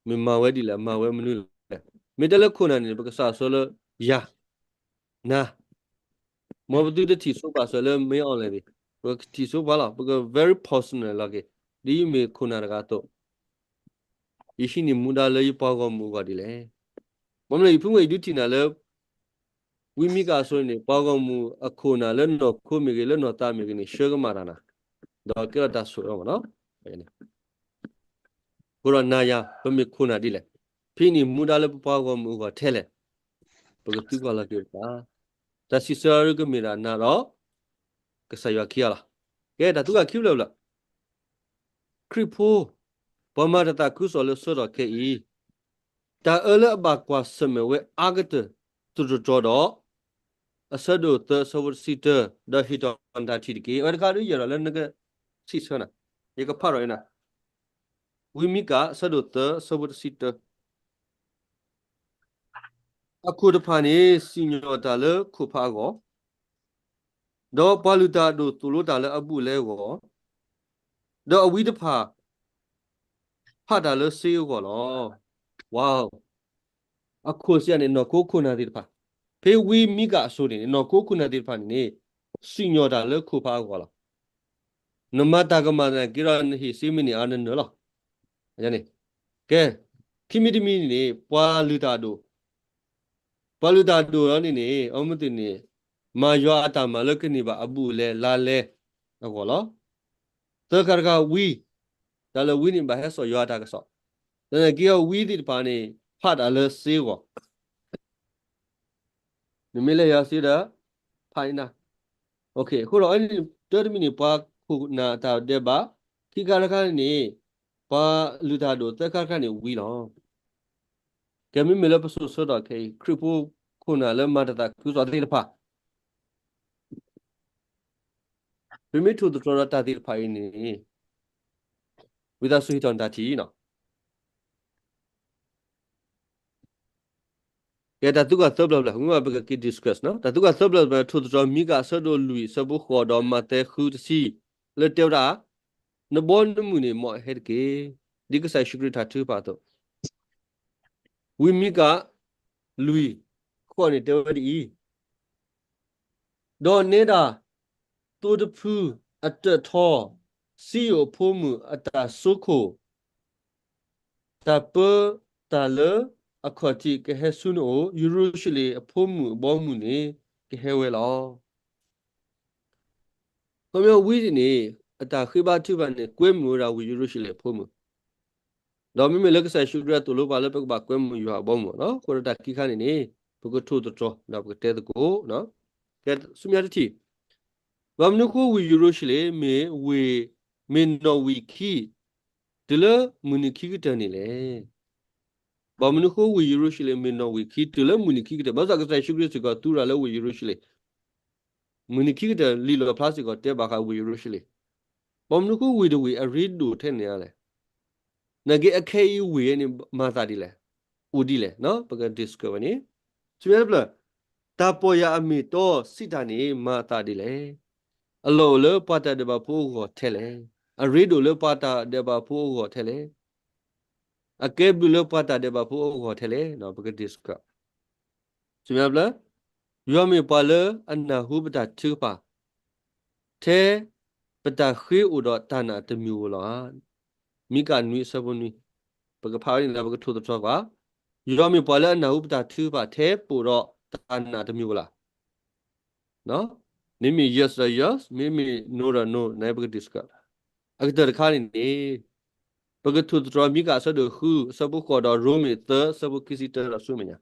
မ့ၢ်မၤဝဲဒ်လဲၣ်, မၤဝဲမနုၤလဲၣ်. မ့ၢ်တဲလၢခိၣ်နၢ်န့ၣ် ပကစးဆၢလၢယၤ, နၤ, မ်ပသုတထံၣ်ဆိပာ်စၢၤလၢ မ့ၢ်အီၤလဲၣ်သ့ၣ်, ပကထံၣ်ဆိပာ်လီၤ, ပက very personal လီၤက့ၤ, ဒ်ယမ့ၢ်ခိၣ်နၢ်တဂၤအသိး ယဟံးန့ၢ်မူဒါလၢယပှၤဂီၢ်မုၢ်အဂီၢ်ဒ်လဲၣ်. ဘၣ်မနုၤလဲၣ် ယဖုမ့ၢ်ယဒုးထံၣ်နၤလၢ ဝံမံကၤအစိၤန့ၣ် ပှၤဂီၢ်မုၢ်အခိၣ်နၢ်လၢနီၢ်ခိမ့ၢ်ဂ့ၤ လၢနီၢ်သးမ့ၢ်ဂ့ၤန့ၣ် ဆှၢကမၣ်တၢ်နၤ, ဒီးကဲထီၣ်တၢ်ဆိၣ်အၢမ့ၢ်နီၤ. အဃိဒီးနၤယၤ ပမ့ၢ်ခိၣ်နၢ်ဒ်လဲၣ်, ဖဲန့ၣ်မူဒါလၢပပှၤဂီၢ်မုၢ်အဂီၢ်ထဲလဲၣ်, ပကသံကွၢ်လီၤက့ၤပသး, တၢ်စံးဆၢအရ့ကမ့ၢ်ဒၣ်နၤဒီး ကစၢ်ယွၤခံဂၤလီၤ. ကဲ တၢ်သံကွၢ်ခံဖျၢၣ်ဖျၢၣ် ခရံာ်ဖိ ပှၤမၤတၢ်သးခုကစီၣ်လၢဆၢကတီၢ်ခဲအံၤ တၢ်အၢလၢအဘၣ်ကွၢ်ဆၢၣ်မဲာ်ဝဲအါကတၢၢ်တတြီဒီး အဆၢဒိၣ်သၢအဆၢဖိတဆံတၢ ဒီးဟ့ၣ်ထီၣ်တၢ်ထံၣ်တက့ၢ်. အဝဲတခါဒုးယဲၢ်ဒီးလၢနကစံးဆၢနၤ, ယကဖးထီၣ်အံၤနၤ, ဝံမံကၤအဆၢဒိၣ်သၢအဆၢဖိတဆံတၢ အခိၣ်တဖၣ်န့ၣ် စံၣ်ညီၣ်တၢ်လၢခိၣ်ဖးအဂီၢ်, ဒီးပှၤလုၢ်တၢ်အဒိၣ်သိၣ်လိတၢ်လၢအဘူးအလဲအဂီၢ်, ဒီးအဝံတဖၣ် ဖးတၢ်လၢစ့အဂီၢ်လီၤ. ဝါ, အခိၣ်စံးယၤန့ၣ် နီၢ်ခိခိၣ်နၢ်သ့ၣ်တဖၣ်, ဖဲဝံမံကၤအစိၤန့ၣ် နီၢ်ခိခိၣ်နၢ်သ့ၣ်တဖၣ်န့ၣ်န့ၣ် စံၣ်ညီၣ်တၢ်လၢခိၣ်ဖးအဂီၢ်လီၤ. နမၤတၢ်ကမၣ်သနာ်က့ဒီး နဟ့ၣ်စ့မ့ၢ်န့ၢ်အါနနၢၤလီၤ. န့ၣ်, ကဲ, ခံမံၤတမံၤန့ၣ်န့ၣ် ပှၤလုၢ်တၢ်အဒိၣ်, ပှၤလုၢ်တၢ်အဒိၣ်လီၤန့ၣ်န့ၣ် အမ့ၢ်သ့ၣ်န့ၣ် မၤယွၤအတၢ်မၤလၢကန့ၢ်ဘၣ်အဘူးအလဲလါလဲအဂီၢ်လီၤ. သၢခါတခါဝံ, တၢ်လၢဝံန့ၣ် ဘၣ်ဟဲစိာ်ယွၤအတၢ်ကစီၣ်, သနာ်က့အဝံသ့ၣ်တဖၣ်န့ၣ် ဖးတၢ်လၢစ့အဂီၢ် နမ့ၢ်လဲၤယွၤစ့ဒီး ဖးန့ၢ်နၤ. အဃိဒီး တၢတမံၤန့ၣ် ပှၤခိၣ်နၢ်အတၢ်ဒဲးဘး, ခံခါတခါန့ၣ် ပှၤလုၢ်တၢ်ဒိၣ်, သၢခါတခါန့ၣ်ဝံလီၤ. ကဲ မ့မ့ၢ်လၢပစိၤဆၢကတီၢ်ခဲအံၤ ခရံာ်ဖိခိၣ်နၢ်လၢမၤတၢ်သးခုကစီၣ်သ့ၣ်တဖၣ် ပမ့ၢ်ထိၣ်သတြီၤဒီးတၢ်သ့ၣ်တဖၣ်အံၤန့ၣ် ဝံသးစူၤဟ့ၣ်ထီၣ်နတၢ်ထံၣ်နီၤ. ကဲတၢ်သံကွၢ်သၢဖျၢၣ်ဖျၢၣ်, ပကက့ၤ discuss နီၤ. တၢ်သံကွၢ်သၢဖျၢၣ်ဖျၢၣ် ထိၣ်သတြီၤမံကၤအဆၢဒိၣ်လွံၢ်အဆၢဖိဃိးဒီးမးသဲဃုတဆံ လၢတဲဝဲဒၣ်, နဘီနမုၢ်န့ၣ် မ်အဟဲတက့ၢ်. ဒ်ကစၢ်ယ့ၣ်ၡူးခရံာ်တၢ်ထုကဖၣ်အသိး, ဝံမံကၤ လွံၢ် ဃိးန့ၣ်တဲဝဲဒ်အံၤ, ဒီးနဲဒၣ် သိတဖုအတၢးထီ, စံယိၣ်အဖိမုၣ်အတၢ်စိခိၣ်, တၢ်ပၢတၢ်လၢအခီၣ်ထံးကဟဲဆူနအိၣ်, ယရူၤၡလ့ၣ်အဖိမုၣ်အဘီအမုၢ်န့ၣ် ကဟဲဝဲလီၤ. ခီပညီဝံန့ၣ် အတၢ်ဃ့ဘါထုကဖၣ်န့ၣ် ကွဲမုာ်ဝဲဒၣ်ဝ့ၢ်ယရူၤၡလ့ၣ်အဖိမုၣ်, ဒီးမ့မ့ၢ်လၢကစၢ်ယ့ၣ်ၡူးခရံာ်အသိၣ်လိပှၤလၢပကဘၣ်ကွဲမုာ်ယွၤအဘီအမုၢ်နီၤ. အဃိဒီးတၢ်ခံခါန့ၣ်န့ၣ် ပကထိၣ်သတြီၤ ဒီးပကတဲသကိး, ကဲဆူမဲာ်ညါတထံၣ်, ဘၣ်မနုၤဃိဝ့ၢ်ယရူၤၡလ့ၣ် မ့ၢ်ဝ့ၢ်, မ့ၢ်နီၣ်ဝံာ်ခံ တုၤလၢမုၢ်နံၤခံကတၢၢ်န့ၣ်လဲၣ်. ဘၣ်မနုၤဃိဝ့ၢ်ယရူၤၡလ့ၣ် မ့ၢ်နီၣ်ဝံာ်ခံ တုၤလၢမုၢ်နံၤခံကတၢၢ်, ဘၣ်ဆၣ်ကစၢ်ယ့ၣ်ၡူးခရံာ်စ့ၢ်ကီးသူရၤလၢဝ့ၢ်ယရူၤၡလ့ၣ်, မုၢ်နံၤခံကတၢၢ်လံာ်လီၣ်ဖျါစ့ၢ်ကီးတဲဘၣ်ဃးဝ့ၢ်ယရူၤၡလ့ၣ်, ဘၣ်မနုၤဃိဝ့ၢ်တဝ့ၢ်အရ့ဒိၣ်ထဲန့ၣ်လဲၣ်. သနာ်က့အခဲအံၤဝ့ၢ်န့ၣ် မၤသးဒ်လဲၣ်, အိၣ်ဒ်လဲၣ်, ပက discuss ဝဲန့ၣ်, ဆူမဲာ်ညါတဖျၢၣ်, တၢ်ပီၢ်ယၢ်အမ့ၢ်တီစံးတၢ်န့ၣ် မၤအသးဒ်လဲၣ်. အလီၢ်အိၣ်လၢပှၤတၢ်ဒဲးဘးဖိအဂီၢ်ထဲလဲၣ်. အရ့ဒိၣ်လၢပှၤတၢ်ဒဲးဘးဖိအဂီၢ်ထဲလဲၣ်. အကဲဘျုးလၢပှၤတၢ်ဒဲးဘးဖိအဂီၢ်ထဲလဲၣ်. ပက discuss ဆူမဲာ်ညါဖျၢၣ်, ယွၤမ့ၢ်ပှၤလၢအနၢ်ဟူပတၢ်ထုကဖၣ် ထဲပတၢ်ဃ့အိၣ်ဒီးတၢ်နာ်တမံၤဧိၤလီၤဧါ. မံကၣ်နွံအဆၢဖိနွံ, ပကဖးဝဲန့ၣ်ဒီးပကထိၣ်သတြီၤကွၢ်, ယွၤမ့ၢ်ပှၤလၢအနၢ်ဟူပတၢ်ထုကဖၣ် ထဲပအိၣ်ဒီးတၢ်နာ်တမံၤဧိၤလီၤ. မ့မ့ၢ် yes ဒီး yes, မ့မ့ၢ် no ဒီး no န့ၣ် ပက discuss အကတၢၢ်တခါန့ၣ်န့ၣ်, ပကထိၣ်သတြီၤမံကၣ်အဆၢဒိၣ်ဃု အဆၢဖိဃိးဒီးရိမ့ၤသၢ အဆၢဖိခံဆံတၢဒီးဆူမဲာ်ညါ,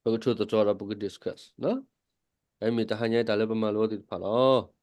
ပကထိၣ်သတြီၤဒီးပက discuss မ့မ့ၢ်တဟါညါတၢ်လၢပမၤလိသ့ၣ်တဖၣ်လီၤ.